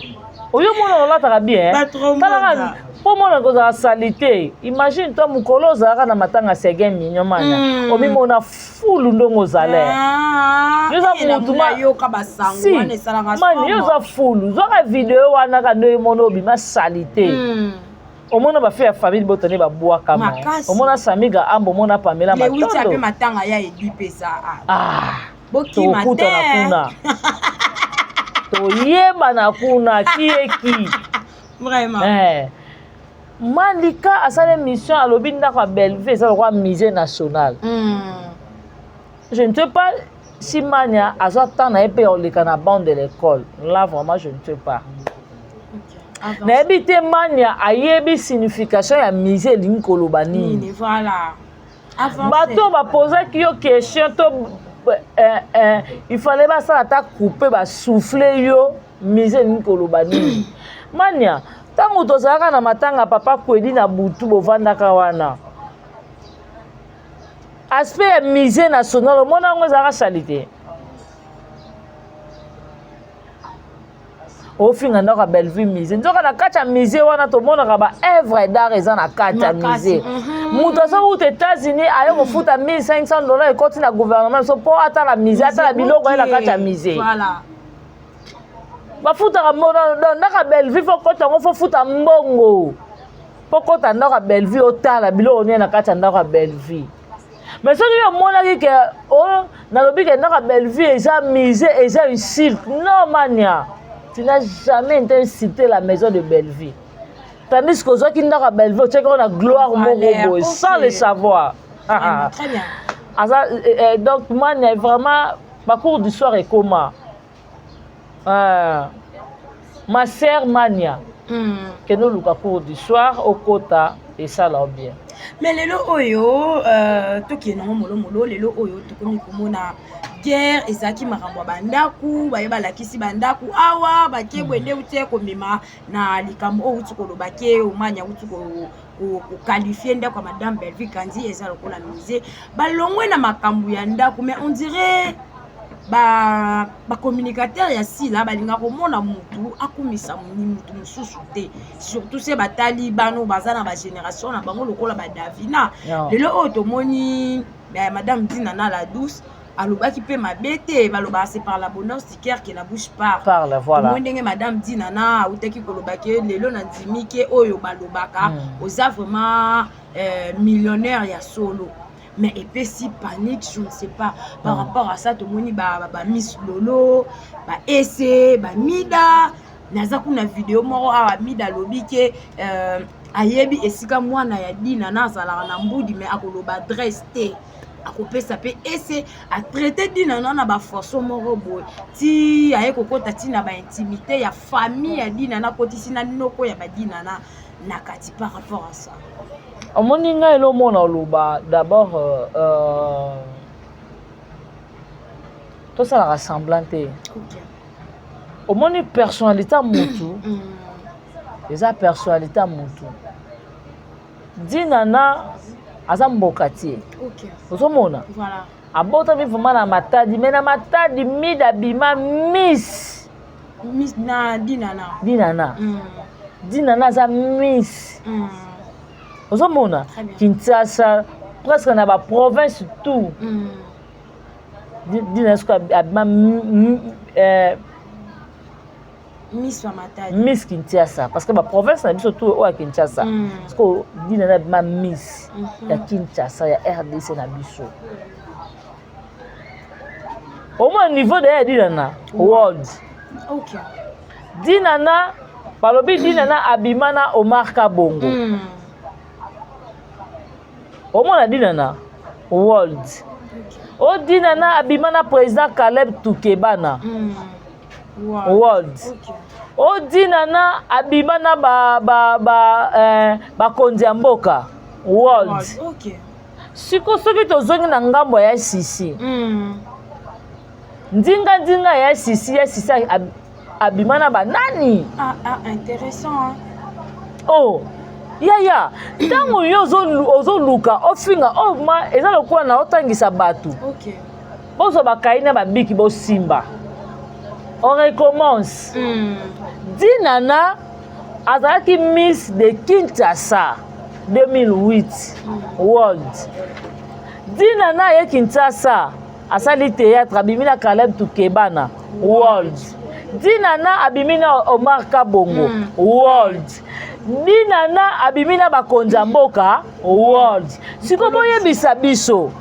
S1: oyo mona olataka bien, talaka mpo mona kozala sali te. Imagine toi mokolo ozalaka na matanga Seguin Mignon, Mania, omimona fulu ndongo ozala.
S2: Yo
S1: oza mutu
S2: basango wana esalaka.
S1: Mani, yo oza fulu, zwaka video wana ka nde omona obima sali te. Omona bafe ya famille botane babwakama, omona Samiga Ambo, omona Pamela.
S2: Matondo matanga ya edi pesa.
S1: Bokima. Tokutana kuna, toyebana kuna kieki.
S2: Vraiment.
S1: Eh. Malika asala émission, alobi ndako ya Bellevue eza lokola musée national. Je ne sais pas si Mania azwa temps na ye mpe ya koleka na banc de l'école là. Vraiment, je ne sais pas, nayebi te Mania ayebi signification ya musée elingi koloba nini.
S2: Voilà.
S1: Bato bapozaki yo question to il fallait basala ata coupe, basouffle yo musée elingi koloba nini. Mania, ntango tozalaka na matanga papa Kwedi na butu, bovandaka wana, aspect ya musée national omona yango ezalaka sali te. Ofinga ndako ya Bellevue musée, nzoka na kati ya musée wana tomonaka ba œuvre d'art eza na kati ya musée. Moto azowuta États-Unis aye kofuta 1500 $ ekoti na gouvernement biso mpo atala musée, atala biloko ye na kati ya musée. Bafutaka ndako ya Bellevue, fo kota yango, fo futa mbongo mpo kota ndako ya Bellevue, otala biloko nini na kati ya ndako ya Bellevue. Mais soki yo omonaki ke o nalobi ke ndako ya Bellevue eza musée, eza insulte. Non, Mania, tu n'as jamais été insulté la maison de Bellevue, tandis que ozwaki ndako ya Bellevue, otiaki yango na gloire moko boye sans le savoir.
S2: Très bien.
S1: Aza donc Mania, vraiment, bacours du soir ekoma. Ma sœur Mania, kende oluka cours du soir, okota, esala bien.
S2: Mais lelo oyo tokende nango molomolo. Lelo oyo tokomi komona guerre ezalaki makambo ya bandako, baye balakisi bandako awa bakebwe nde uti komema na likambo oyo uti koloba ke Omania uti koqualifier ndako ya madame Bellevue Kandi eza lokola musée. Balongwe na makambo ya ndako, mais on dirait bacommunicateur ya Sila balinga komona mutu akumisa mutu mosusu te, surtout se batali bano baza na bagénération na bango lokola badavina. Lelo oyo tomoni madame Dina na la douce alobaki mpe mabe te. Balobaka c'est par l'abondance du cœur que la bouche parle.
S1: Parle, voilà.
S2: Tomoni ndenge madame Dina na autaki koloba ke lelo nandimi ke oyo balobaka oza vraiment millionnaire ya solo. Mais epesi panique, je ne sais pas. Par rapport à ça, tomoni ba, ba, ba Miss Lolo, ba Ese, ba Mida. Naza kuna video moko awa Mida alobi ke ayebi esika mwana ya Dina na azalaka na mbudi, mais akoloba adresse te. Akopesa pe Ese atraite Dina na na ba façon moko boye ti aye kokota ti na ba intimité ya famille ya Dina na kotisi na noko ya ba Dina na na kati par rapport à ça.
S1: Omoni ngai elomona oloba d'abord tosalaka semblant te. Omoni personnalité ya mutu eza personnalité ya mutu. Dinana aza mboka tie. Ozomona?
S2: Voilà.
S1: Abotami vraiment na Matadi, mais na Matadi Mida bima Miss.
S2: Miss na Dinana.
S1: Dinana. Dinana aza Miss. Ozomona?
S2: Très bien.
S1: Kinshasa presque na ba province tout. Dinana soki abima
S2: Miss wa Matadi.
S1: Miss Kinshasa parce que ba province na biso tout oyo ya Kinshasa. Parce que Dinana abima Miss ya Kinshasa ya RDC na biso. Au moins niveau de ya Dinana world. Dinana balobi Dinana abima na Omar Kabongo. Omona Dinana world. O Dinana abima na président Caleb Tukebana. World. O Dinana abima na bakonzi ya mboka world. Siko soki tozongi na ngambo ya Sisi. Ndinga ndinga ya Sisi, ya Sisi abima na banani?
S2: Ah, ah, intéressant, hein?
S1: Oh, yaya, ntango yo ozoluka ofinga, oh, ma, eza lokola na otangisa bato. Bozwa bakai na babiki bosimba. On recommence. Dinana azalaki Miss de Kinshasa 2008 World. Dinana aye Kinshasa asali théâtre, abimi na Caleb Tukebana World. Dinana abimi na Omar Kabongo World. Dinana abimi na bakonzi ya mboka World. Siko boyebisa biso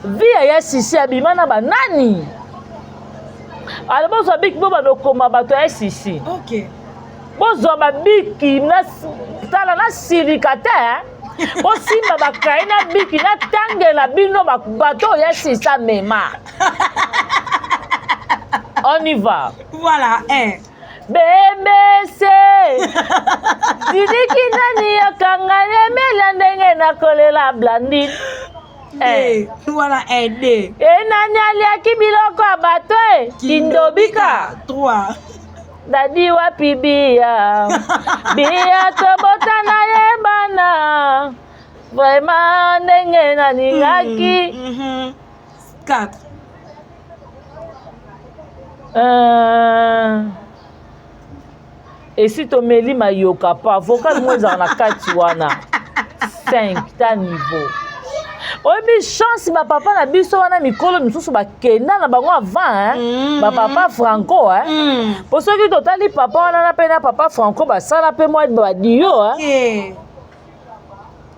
S1: vie ya Sisi abima na banani? Alors bozwa biki bo banokoma bato ya Sisi. Bozwa babiki na tala na silika te, hein? Bosimba bakai na biki na tangela bino bato ya Sisi amema. On y va.
S2: Voilà, hein.
S1: BBC Didiki nani yakanga emela ndenge nakolela Blandine.
S2: Eh. Voilà, un, deux.
S1: E nani aliaki biloko ya bato e? Kindobika.
S2: 3.
S1: Dadi wapi bia? Bia tobota na ye bana. Vraiment ndenge nalingaki.
S2: 4.
S1: Esi tomeli mayoka pa vocal mo ezala na kati wana 5 ta niveau. Oyebi chance ba papa na biso wana mikolo misusu bakenda na bango avant, hein? Ba papa Franco, hein? Po soki totali papa wana na pe na papa Franco basala pe mwa ba dio, hein?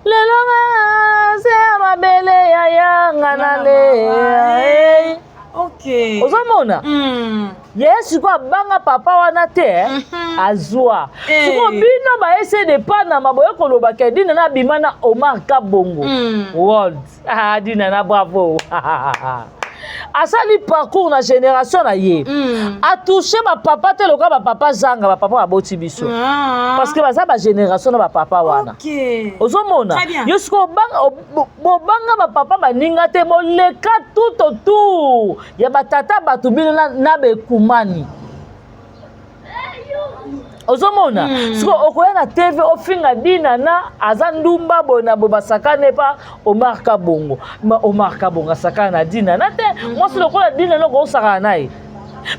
S1: Lelo nga se ya mabele ya yanga na le. Ozomona? Ye sikoyo abanga papa wana te, azwa. Sikoyo bino ba ese de Panama boye koloba ke Dina na bima na Omar Kabongo. World. Ah, Dina na bravo. Asali parcours na génération na ye. A touché ba papa te loka ba papa zanga ba papa baboti biso. Parce que baza ba génération na ba papa wana. Ozomona? Yo sikoyo bobanga ba papa baninga te boleka tout autour ya ba tata bato bino na bekumani. Ozomona? Sikoyo okoya na TV ofinga Dina na aza ndumba boye na boye basakane pa Omar Kabongo. Ma Omar Kabongo asakana na Dina na te. Mwasi lokola Dina na okosakana na ye.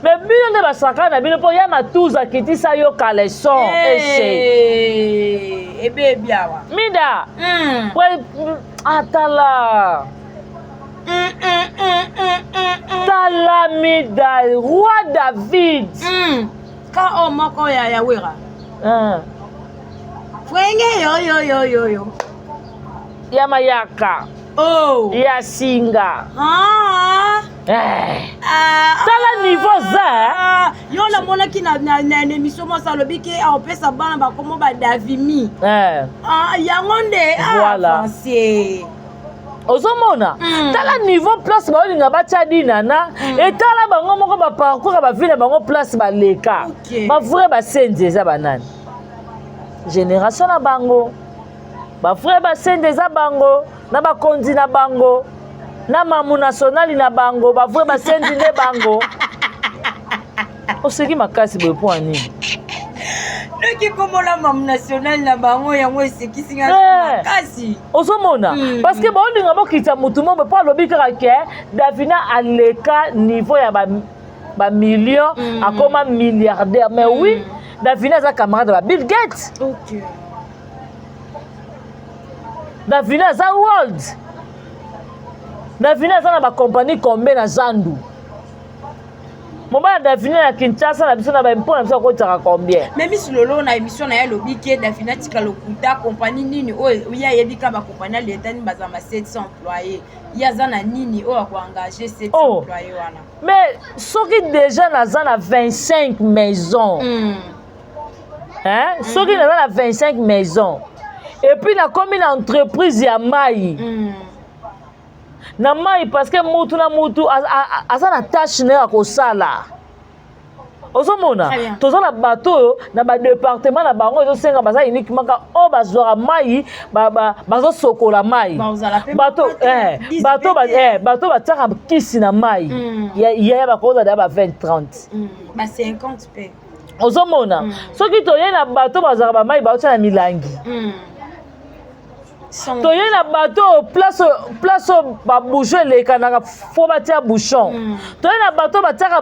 S1: Mais bino nde basakana na bino mpo ya matuza kitisa yo caleçon ese.
S2: Ebebi awa.
S1: Mida. Atala. Tala Mida, roi David.
S2: Ka o moko ya Yawera. Frenge yo yo yo yo yo.
S1: Ya mayaka.
S2: Oh.
S1: Ya singa.
S2: Ah.
S1: Eh.
S2: Ah,
S1: Tala niveau za. Eh?
S2: Ah, yo namonaki na, na, na, na émission mwasi alobi ke aopesa bana bakomo badavimi
S1: eh.
S2: ah, yango nde ah,
S1: voilà.
S2: français
S1: ozomona mm. tala niveau place baolinga batya dinana mm. etala bango moko baparcours ya bavie na bango place baleka
S2: okay.
S1: bavrai basenzi eza banani génération na bango bavrai basenzi eza bango na bakonzi na bango na mamu nationale na bango bavrai basenzi nde bango oseki makasi boye mpo ya nini
S2: noki komona mamu nationale na bango yango esekisi nga
S1: eh.
S2: makasi
S1: ozomona mm. parce que baolinga bokitisa motu mombe mpo alobi kaka ke davina aleka niveau ya bamillion ba akoma milliardaire mais oui davina aza camarade ya ba bill gates
S2: okay.
S1: davina aza world davina aza na bacompagnie combien na zandu mobali ya davina na kinshasa na biso na baimpo na biso akotaka combien
S2: mais miss lolo na émission na ye alobi ke davina tika lokuta compagnie nini oyo ye ayebi ka bacompagnie ya leta nini bazala ma 700 employé ye aza na nini oyo akoengage 700
S1: oh.
S2: employé wana
S1: mais soki déjà naza na 25 maison Hein? Soki naza na 25 maison et puis nakomi na entreprise ya mai na mai parce que mutu na mutu aza na tâche na ye ya kosala ozomona toza na bato oyo na badepartement na bango ezosenga baza uniquement kaka oyo bazwaka mai bazosokola mai bato eh, bato eh, bato batiaka kisi na mai yaya bakozala ya ba 20 30
S2: ba 50 mpe
S1: ozomona soki toye na bato bazwaka bamai baotya na milangi toye na bato oyo place place oyo babouchon elekanaka fo batia bouchon mm. toye na bato oyo batiaka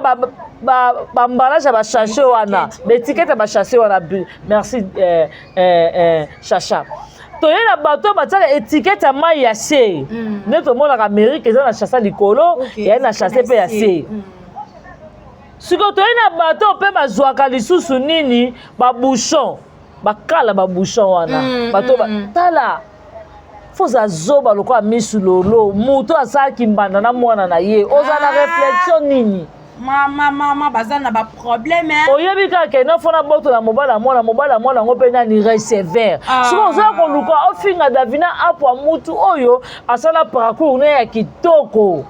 S1: baemballage ya bachashe wana baetikete ya bachashe wana merci eh, eh, eh, chacha toye na bato oyo batiaka etikete ya mai ya se mm. nde tomonaka amerike eza na chasse likolo okay, eyai na chasse mpe ya se mm. Sikoyo toye na bato oyo mpe bazwaka lisusu nini babouchon bakala babouchon wana bato tala foza zoba lokola misu lolo moto asalaki mbanda na mwana na ye oza na réflexion nini
S2: mama mama baza na baproblème
S1: oyebi kaka ke nofo na botola mobali ya mwana mobali ya mwana yango mpe nani receveur
S2: Ah.
S1: sikoyo ozoya koluka ofinga davina apwa mutu oyo asala parcours ne ya kitoko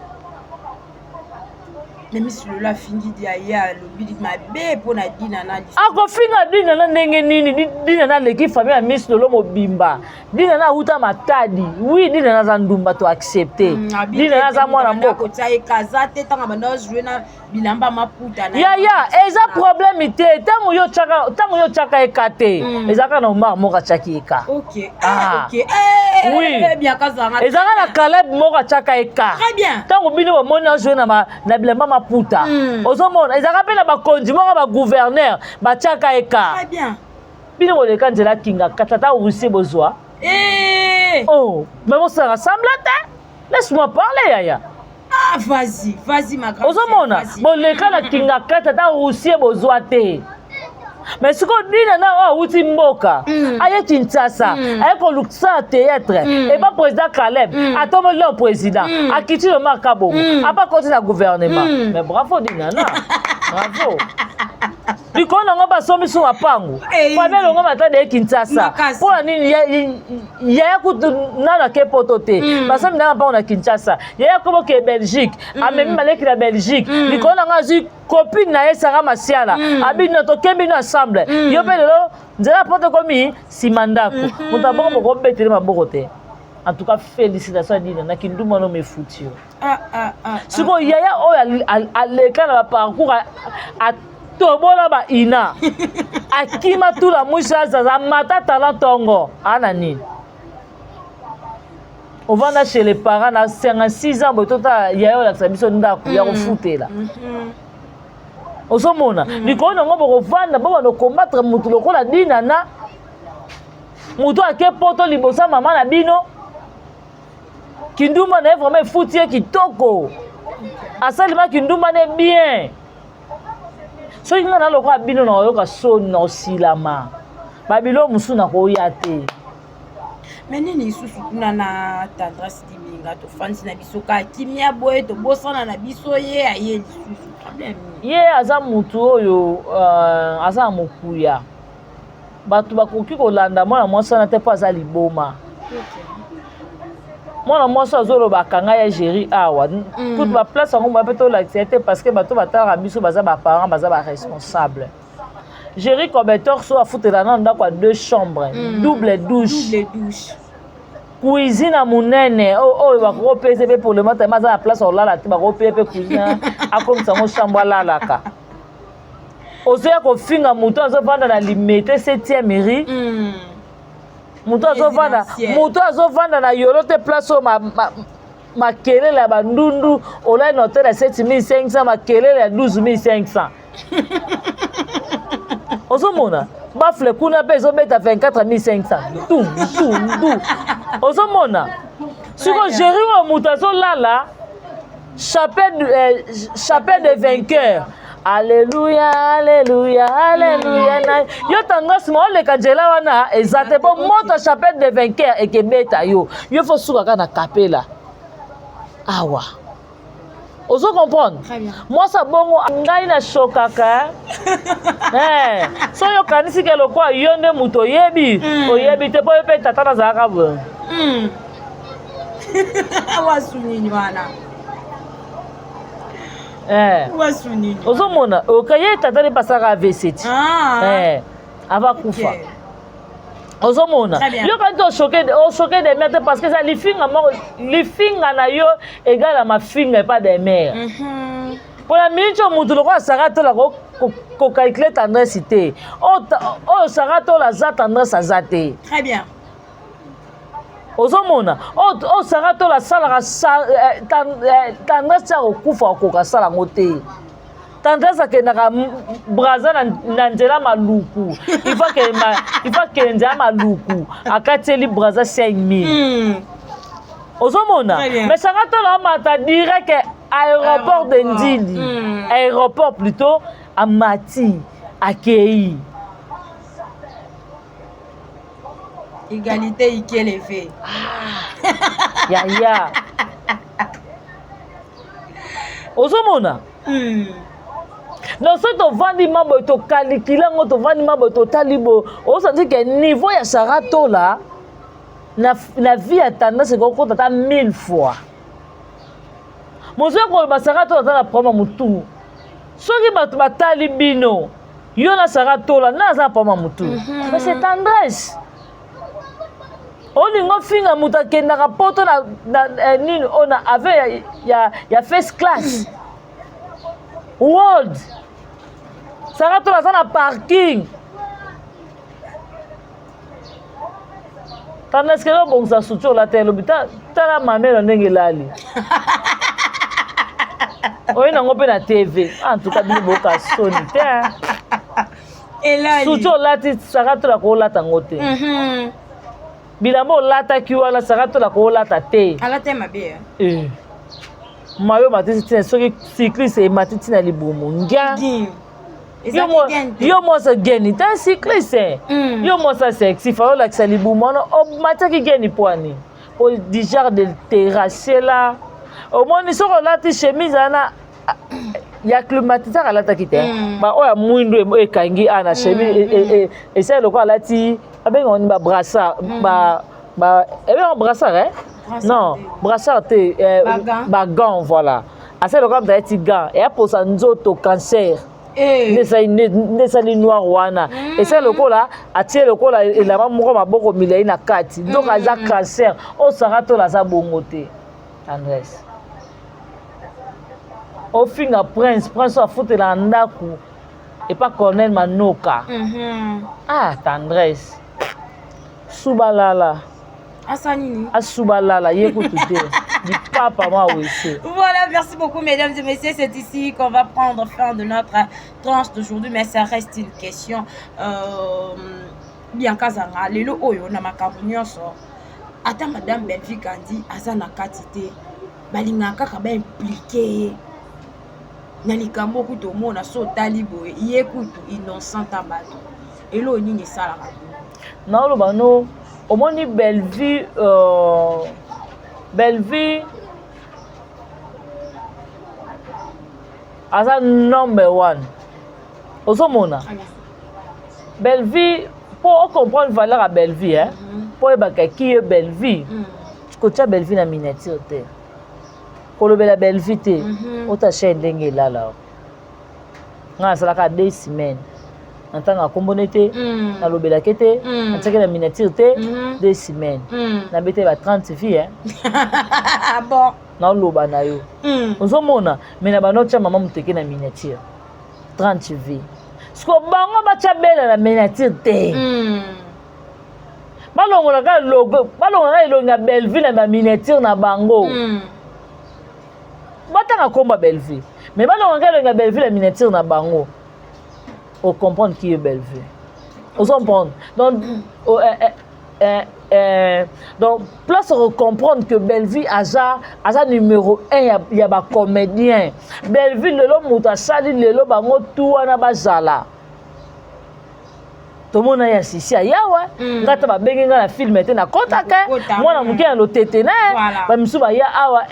S2: Mais Miss Lolo afingi dia ye alobi mabe mpo na Dina na
S1: akofinga Dina na ndenge nini? Dina na aleki famille ya Miss Lolo mobimba. Dina na awuta Matadi. Oui, Dina na aza ndumba to accepter. Dina na aza mwana mboka.
S2: Kotia ye kaza te tanga banda jouer na bilamba maputa na.
S1: Yaya, eza problème te. Tango yo chaka, tango yo chaka ekate. Ezaka na Omar moko achaki eka.
S2: OK.
S1: Ah.
S2: OK. Eh,
S1: oui.
S2: eh, bien kazanga.
S1: Ezaka na Caleb moko achaka eka.
S2: Très bien.
S1: Tango bino bomoni ajoue na ma, na bilamba maputa. Ozomona ezaka pe na bakonzi moko ba gouverneur batiaka eka.
S2: Très bien.
S1: Bino boleka nzela kinga kata ta Russie bozwa.
S2: Eh.
S1: Oh, mais bosala semblant te. Laisse-moi parler yaya.
S2: Ah, vas-y, vas-y ma grande.
S1: Ozomona boleka na kinga kata ta Russie bozwa te. Mais sikoyo dina na oyo awuti mboka aye Kinshasa aye kolukisa théâtre eba président Caleb atomboli na président akiti le Marc Kabongo apa koti na gouvernement mais bravo Dinana bravo likolo nango basombi so mapango Fabien Longo Matadi aye Kinshasa mpo na nini yaya kutu nano ake poto te basombi na mapango na Kinshasa yaya komo ke Belgique amemi maleki na Belgique likolo nango azwi copine na ye Sarah Masiala mm. abino tokembi no ensemble mm. yo mpe lelo nzela poto ekomi nsima ndako mm -hmm. moto abongo bokobetele maboko te en tout cas félicitation adina na kindumba no mefuti yo
S2: ah, ah, ah,
S1: sikoyo yaya oyo aleka na baparcours atobola ba ina akima tula mwiso azaza amata talent ntongo ana nini ovanda chez les parents na 56 ans boye totala yaya olakisa biso ndako ya kofutela ozomona likolo nango bokovanda bobanda kokombattre motu lokola dinana motu ake poto liboso ya mama na bino kindumba na ye vraiment efuti ye kitoko asalima kindumba ne bien soki ngai na lokola bino na koyoka soni na kosilama babilo mosusu nakoya te.
S2: Mais nini lisusu kuna na Tendresse Dibinga, tofandisi na biso kaka kimia boye, tobosana na biso, ye aye lisusu problème nini?
S1: Ye aza mutu oyo aza na mokuya. Bato bakoki kolanda mwana mwasi wana te mpo aza liboma. Mwana mwasi azoloba akanga ya Géri awa. Kutu baplace yango moya mpe tolakisa ye te parce que bato batalaka biso baza baparent, baza baresponsable. Géri Cobetor so afutela na ndako ya deux chambres, double douche,
S2: double douche,
S1: cuisine ya monene oyo bakopesa mpe pour le moment tellement aza na place olala te, bakopesa mpe cuisine akomisa yango chambre alalaka. Ozoya kofinga moto azovanda na Limete 7e rue, moto azovanda
S2: Résidentiel.
S1: Moto azovanda na Yolo te, place oyo makelele ya bandundu. Olali na hotel ya 7500, makelele ya 12500. Ozomona baffle kuna mpe ezobeta 24500 tu tu tu. Ozomona siko Géri oyo moto azolala chapelle de vainqueur. Alleluya, alleluya, alleluya. Na yo Tendresse ma oleka nzela wana eza te mpo moto chapelle de vainqueur ekebeta yo. Yo fo suka kaka na kapela awa. Ozo comprendre?
S2: Très bien.
S1: Mwasi abongo ngai nashokaka eh. So yo okanisi ke lokwa yo nde moto oyebi, oyebi te mpo yo mpe tata nazalaka boye.
S2: Wasu nini wana?
S1: Eh.
S2: Wasu nini?
S1: Ozomona oka ye tata nde pasalaka AVC ti
S2: Ah.
S1: eh, ava kufa. Ozomona?
S2: Très bien.
S1: Yo kandi oshoke de mare te parce que eza lifinga moko, lifinga na yo égale ya mafinga epa de mare. Mpona miniti oyo motu lokola Sara Tola kocalculer Tendresse te. Oyo Sara Tola aza, Tendresse aza te.
S2: Très bien.
S1: Ozomona oyo Sara Tola asalaka, Tendresse ti akokufa akoka asala yango te. Tendresse akendaka Braza na nzela Maluku, il faut akende nzela Maluku, akatieli Braza 5000. Ozomona?
S2: Très bien.
S1: Mais Sara Tola amata direct aéroport de
S2: Aéroport.
S1: Ndili, aéroport plutôt, amati akei.
S2: Égalité ikeleve.
S1: Yaya, ozomona? Donc soki tovandi ma boye, tokalikile yango, tovandi ma boye, totali boye, osanti ke niveau ya Sara Tola na vie ya Tendresse ekokota ata mille fois. Mozoya koloba Sara Tola aza na problème ya motu. Soki bato batali bino, yo na Sara Tola, na aza na problème ya motu, mais c'est Tendresse. Olingi ofinga moto akendaka poto na nini oyo na avion ya first class world. Sara Tola aza na parking. Tendresse kele obongisa suti olata elobi. Tala mamelo ndenge elali oyo nango mpe na TV. En tout cas bino boyoka soni te, hein.
S2: Elali.
S1: Suti olati, Sara Tola koolata yango te. Bilamba olataki wana, Sara Tola koolata te.
S2: Alata mabe, eh?
S1: Eh. Mayo matisi ntina soki cycliste emati ntina libumu ngia.
S2: Gin.
S1: Yo yo mwasi geni te cycliste. Yo mwasi sexy fa olakisa libumu wana omatiaki geni pwani po du genre de terrassier la. Omoni soki olati chemise wana ya climatiseur alataki te, ba oyo ya mwindu oyo ekangi a na chemise, esali lokola alati abengaka nini, babrassard, ba ebengaka brassard, eh?
S2: Brassard
S1: Non,
S2: te.
S1: Brassard te, eh,
S2: Bagants.
S1: Bagants, voilà. Asali lokola moto alati gant eya posa nzoto cancer.
S2: Eh.
S1: Nde esali noir wana, esali lokola atie lokola elamba moko maboko milai na kati, donc aza cancer. Oyo Sara Tola aza bongo te. Tendresse ofinga Prince, Prince oyo afutela na ndako epa Cornel Manoka. Ah, Tendresse subalala.
S2: Asa nini?
S1: Asubalala ye kutu te lipapa ma wese.
S2: Voilà, merci beaucoup, mesdames et messieurs. C'est ici qu'on va prendre fin de notre tranche d'aujourd'hui, mais ça reste une question. Bianca Zanga, lelo oyo na makambo nyonso, ata Madame Belvi Kandi aza na kati te, balingaka kaka baimpliquer ye na likambo. Kutu omona so otali boye, ye kutu innocent ta bato. Eloo nini esalaka boye?
S1: Naoloba no. Omoni Bellevue, Bellevue aza number one. Ozomona Bellevue, mpo ocomprendre valeur ya Bellevue, hein? Mpo oyebaka qui est Bellevue, kotia Bellevue na miniature te, kolobela Bellevue te. Ota chaine ndenge elala, ngai nasalaka 2 semaines na ntango akombone te, nalobelaki te, natiaki na miniature te. 2 semaines nabete ba 30 vues, hein?
S2: Bon.
S1: Naoloba na yo, ozomona, mais na bando otya mama moteke na miniature, 30 vues. Siko bango batya bela na miniature te, balongolaka logo, balongolaka elongi ya Bellevue na baminiature na bango. Batanga komba Bellevue, mais balongolaka elongi ya Bellevue na miniature na bango, ocomprendre qui est Bellevue, ozocomprendre. Donc oh, donc place comprendre que Bellevue aza numéro 1 ya bacomédien. Bellevue lelo moto asali lelo bango tu wana bazala, tomona ya sisi ayawa. Nga ta babengi nga na film te, nakɔtaka mwana moke ya lotete na bamisu baya awa.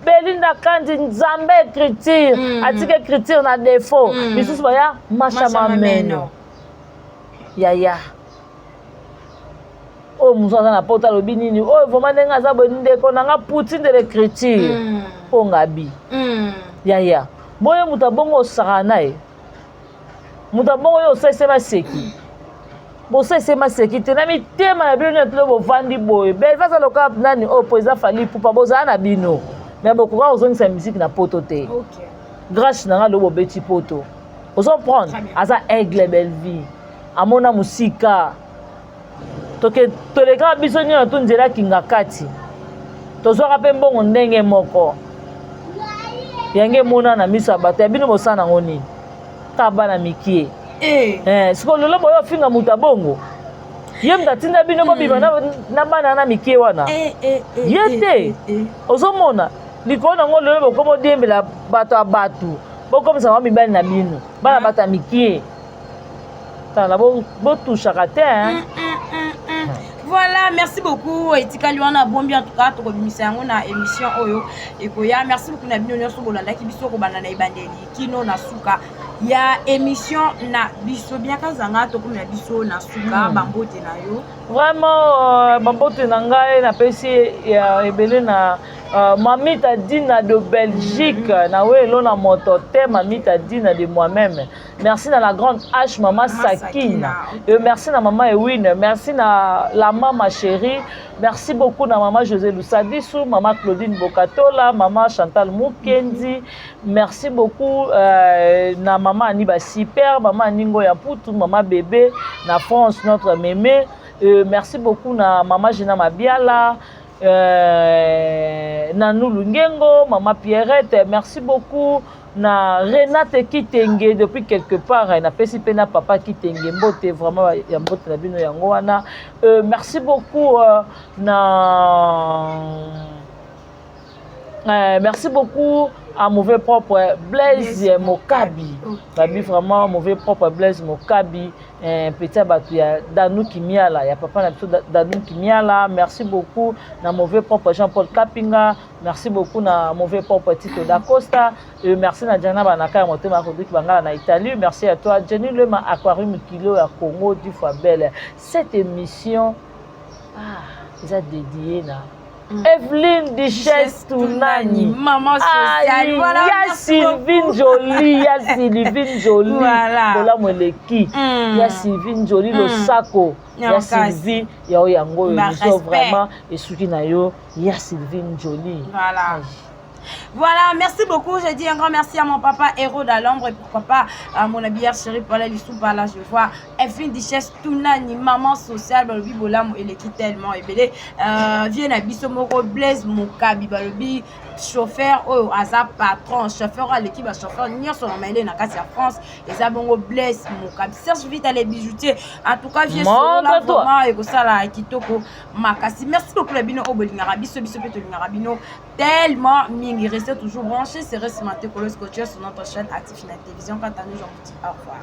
S1: Belinda Kandi, nzambe écriture, atika écriture na défaut. Misusu baya Masha Mameno, yaya oyo mosu aza na poto, alobi nini oyo vraiment ndenge aza boye, ndeko na nga Poutine de l'écriture, mpo ngabi yaya boye moto abongo osaka na ye, moto abongo oyo osalisi maseki, bosalisi maseki te na mitema na bino nyonso. Bovandi boye, Belva aza lokola nani oyo po eza Fally Ipupa, bozala na bino, mais bokoka kozongisa musique na poto te. Grâce na nga lobo obeti poto, ozoprendre aza aigle. Bellevie amona mosika, toke tolekaka biso nyonso tu nzela kinga kati, tozwaka mpe mbongo ndenge moko. Yango emona na miso ya bato ya bino, bosala nango nini? Kaka bana mikie. Sikoyo lelo boyo ofinga moto abongo, ye moto atinda bino bobima na bana na mikie wana, ye te. Ozomona likolo nango lelo bokoma odiembela bato ya bato, bokomisa bango mibali na bino, bana bato ya mikie. Tala, botushaka te.
S2: Voilà, merci beaucoup. Etikali wana bombi, en tout cas tokobimisa yango na émission oyo ekoya. Merci beaucoup na bino nyonso bolandaki biso kobanda na ebandeli kino na suka ya émission na biso. Biaka zanga, tokomi na biso na suka. Bambote na yo.
S1: Vraiment, bambote na ngai napesi ya ebele na Mamita Dina de Belgique, na welo na moto te, Mamita Dina de moi-même. Merci na la grande H, mama Sakina. Merci na mama Ewine, merci na la mama chérie, merci beaucoup na mama José Lusadisu, mama Claudine Bokatola, mama Chantal Mukendi. Merci beaucoup na mama Aniba Super, mama Aningo ya Putu, mama Bébé na France, notre mémé. Merci beaucoup na mama Gina Mabiala, Nanou Lungengo, mama Pierrette. Merci beaucoup na Renate Kitenge depuis quelque part, napesi mpe na papa Kitenge mbote, vraiment ya mbote na bino yango wana. Merci beaucoup na merci beaucoup à mauvais propre Blaise Mokabi. Babi vraiment mauvais propre Blaise Mokabi, petit ya bato ya Danu Kimiala, ya papa na biso Danu Kimiala. Merci beaucoup na mauvais propre Jean-Paul Kapinga, merci beaucoup na mauvais propre Tito Dacosta. Merci na Diana Banaka ya motema Rodrigue Bangala na Italie. Merci à toi Jenny Lema Aquarium Kilo ya Congo du fois belle. Cette émission, ah, eza dédié na Evelyne Duchesse Tunani.
S2: Maman sociale. Voilà.
S1: Ya Sylvine Jolie, ya Sylvine Jolie.
S2: Voilà.
S1: Bolamu eleki. Ya Sylvine Jolie, losako. Ya Sylvie, ya oyo yango oyo émission vraiment esuki na yo, ya Sylvine Jolie.
S2: Voilà. Voilà, merci beaucoup. Je dis un grand merci à mon papa Héros d'Alombre et pourquoi pas à mon habilleur chéri Paul Lissou. Par là, je vois Evelyne Duchesse Tunani, maman sociale, balobi bolamu eleki tellement ebele. Viens na biso moko Blaise Mokabi, balobi chauffeur oyo aza patron, chauffeur aleki ba chauffeur nyonso na mayele na kati ya France. Eza bongo Blaise Mokabi. Serge Vita les bijoutiers. En tout cas, vieux solo vraiment ekosala kitoko makasi. Merci beaucoup na bino oyo bolingaka biso, biso pe tolingaka bino tellement mingi. Restez toujours branchés, c'est Reste Maté Colo Scotcher sur notre chaîne Actif na Télévision. Quant à nous, j'en vous dis au revoir.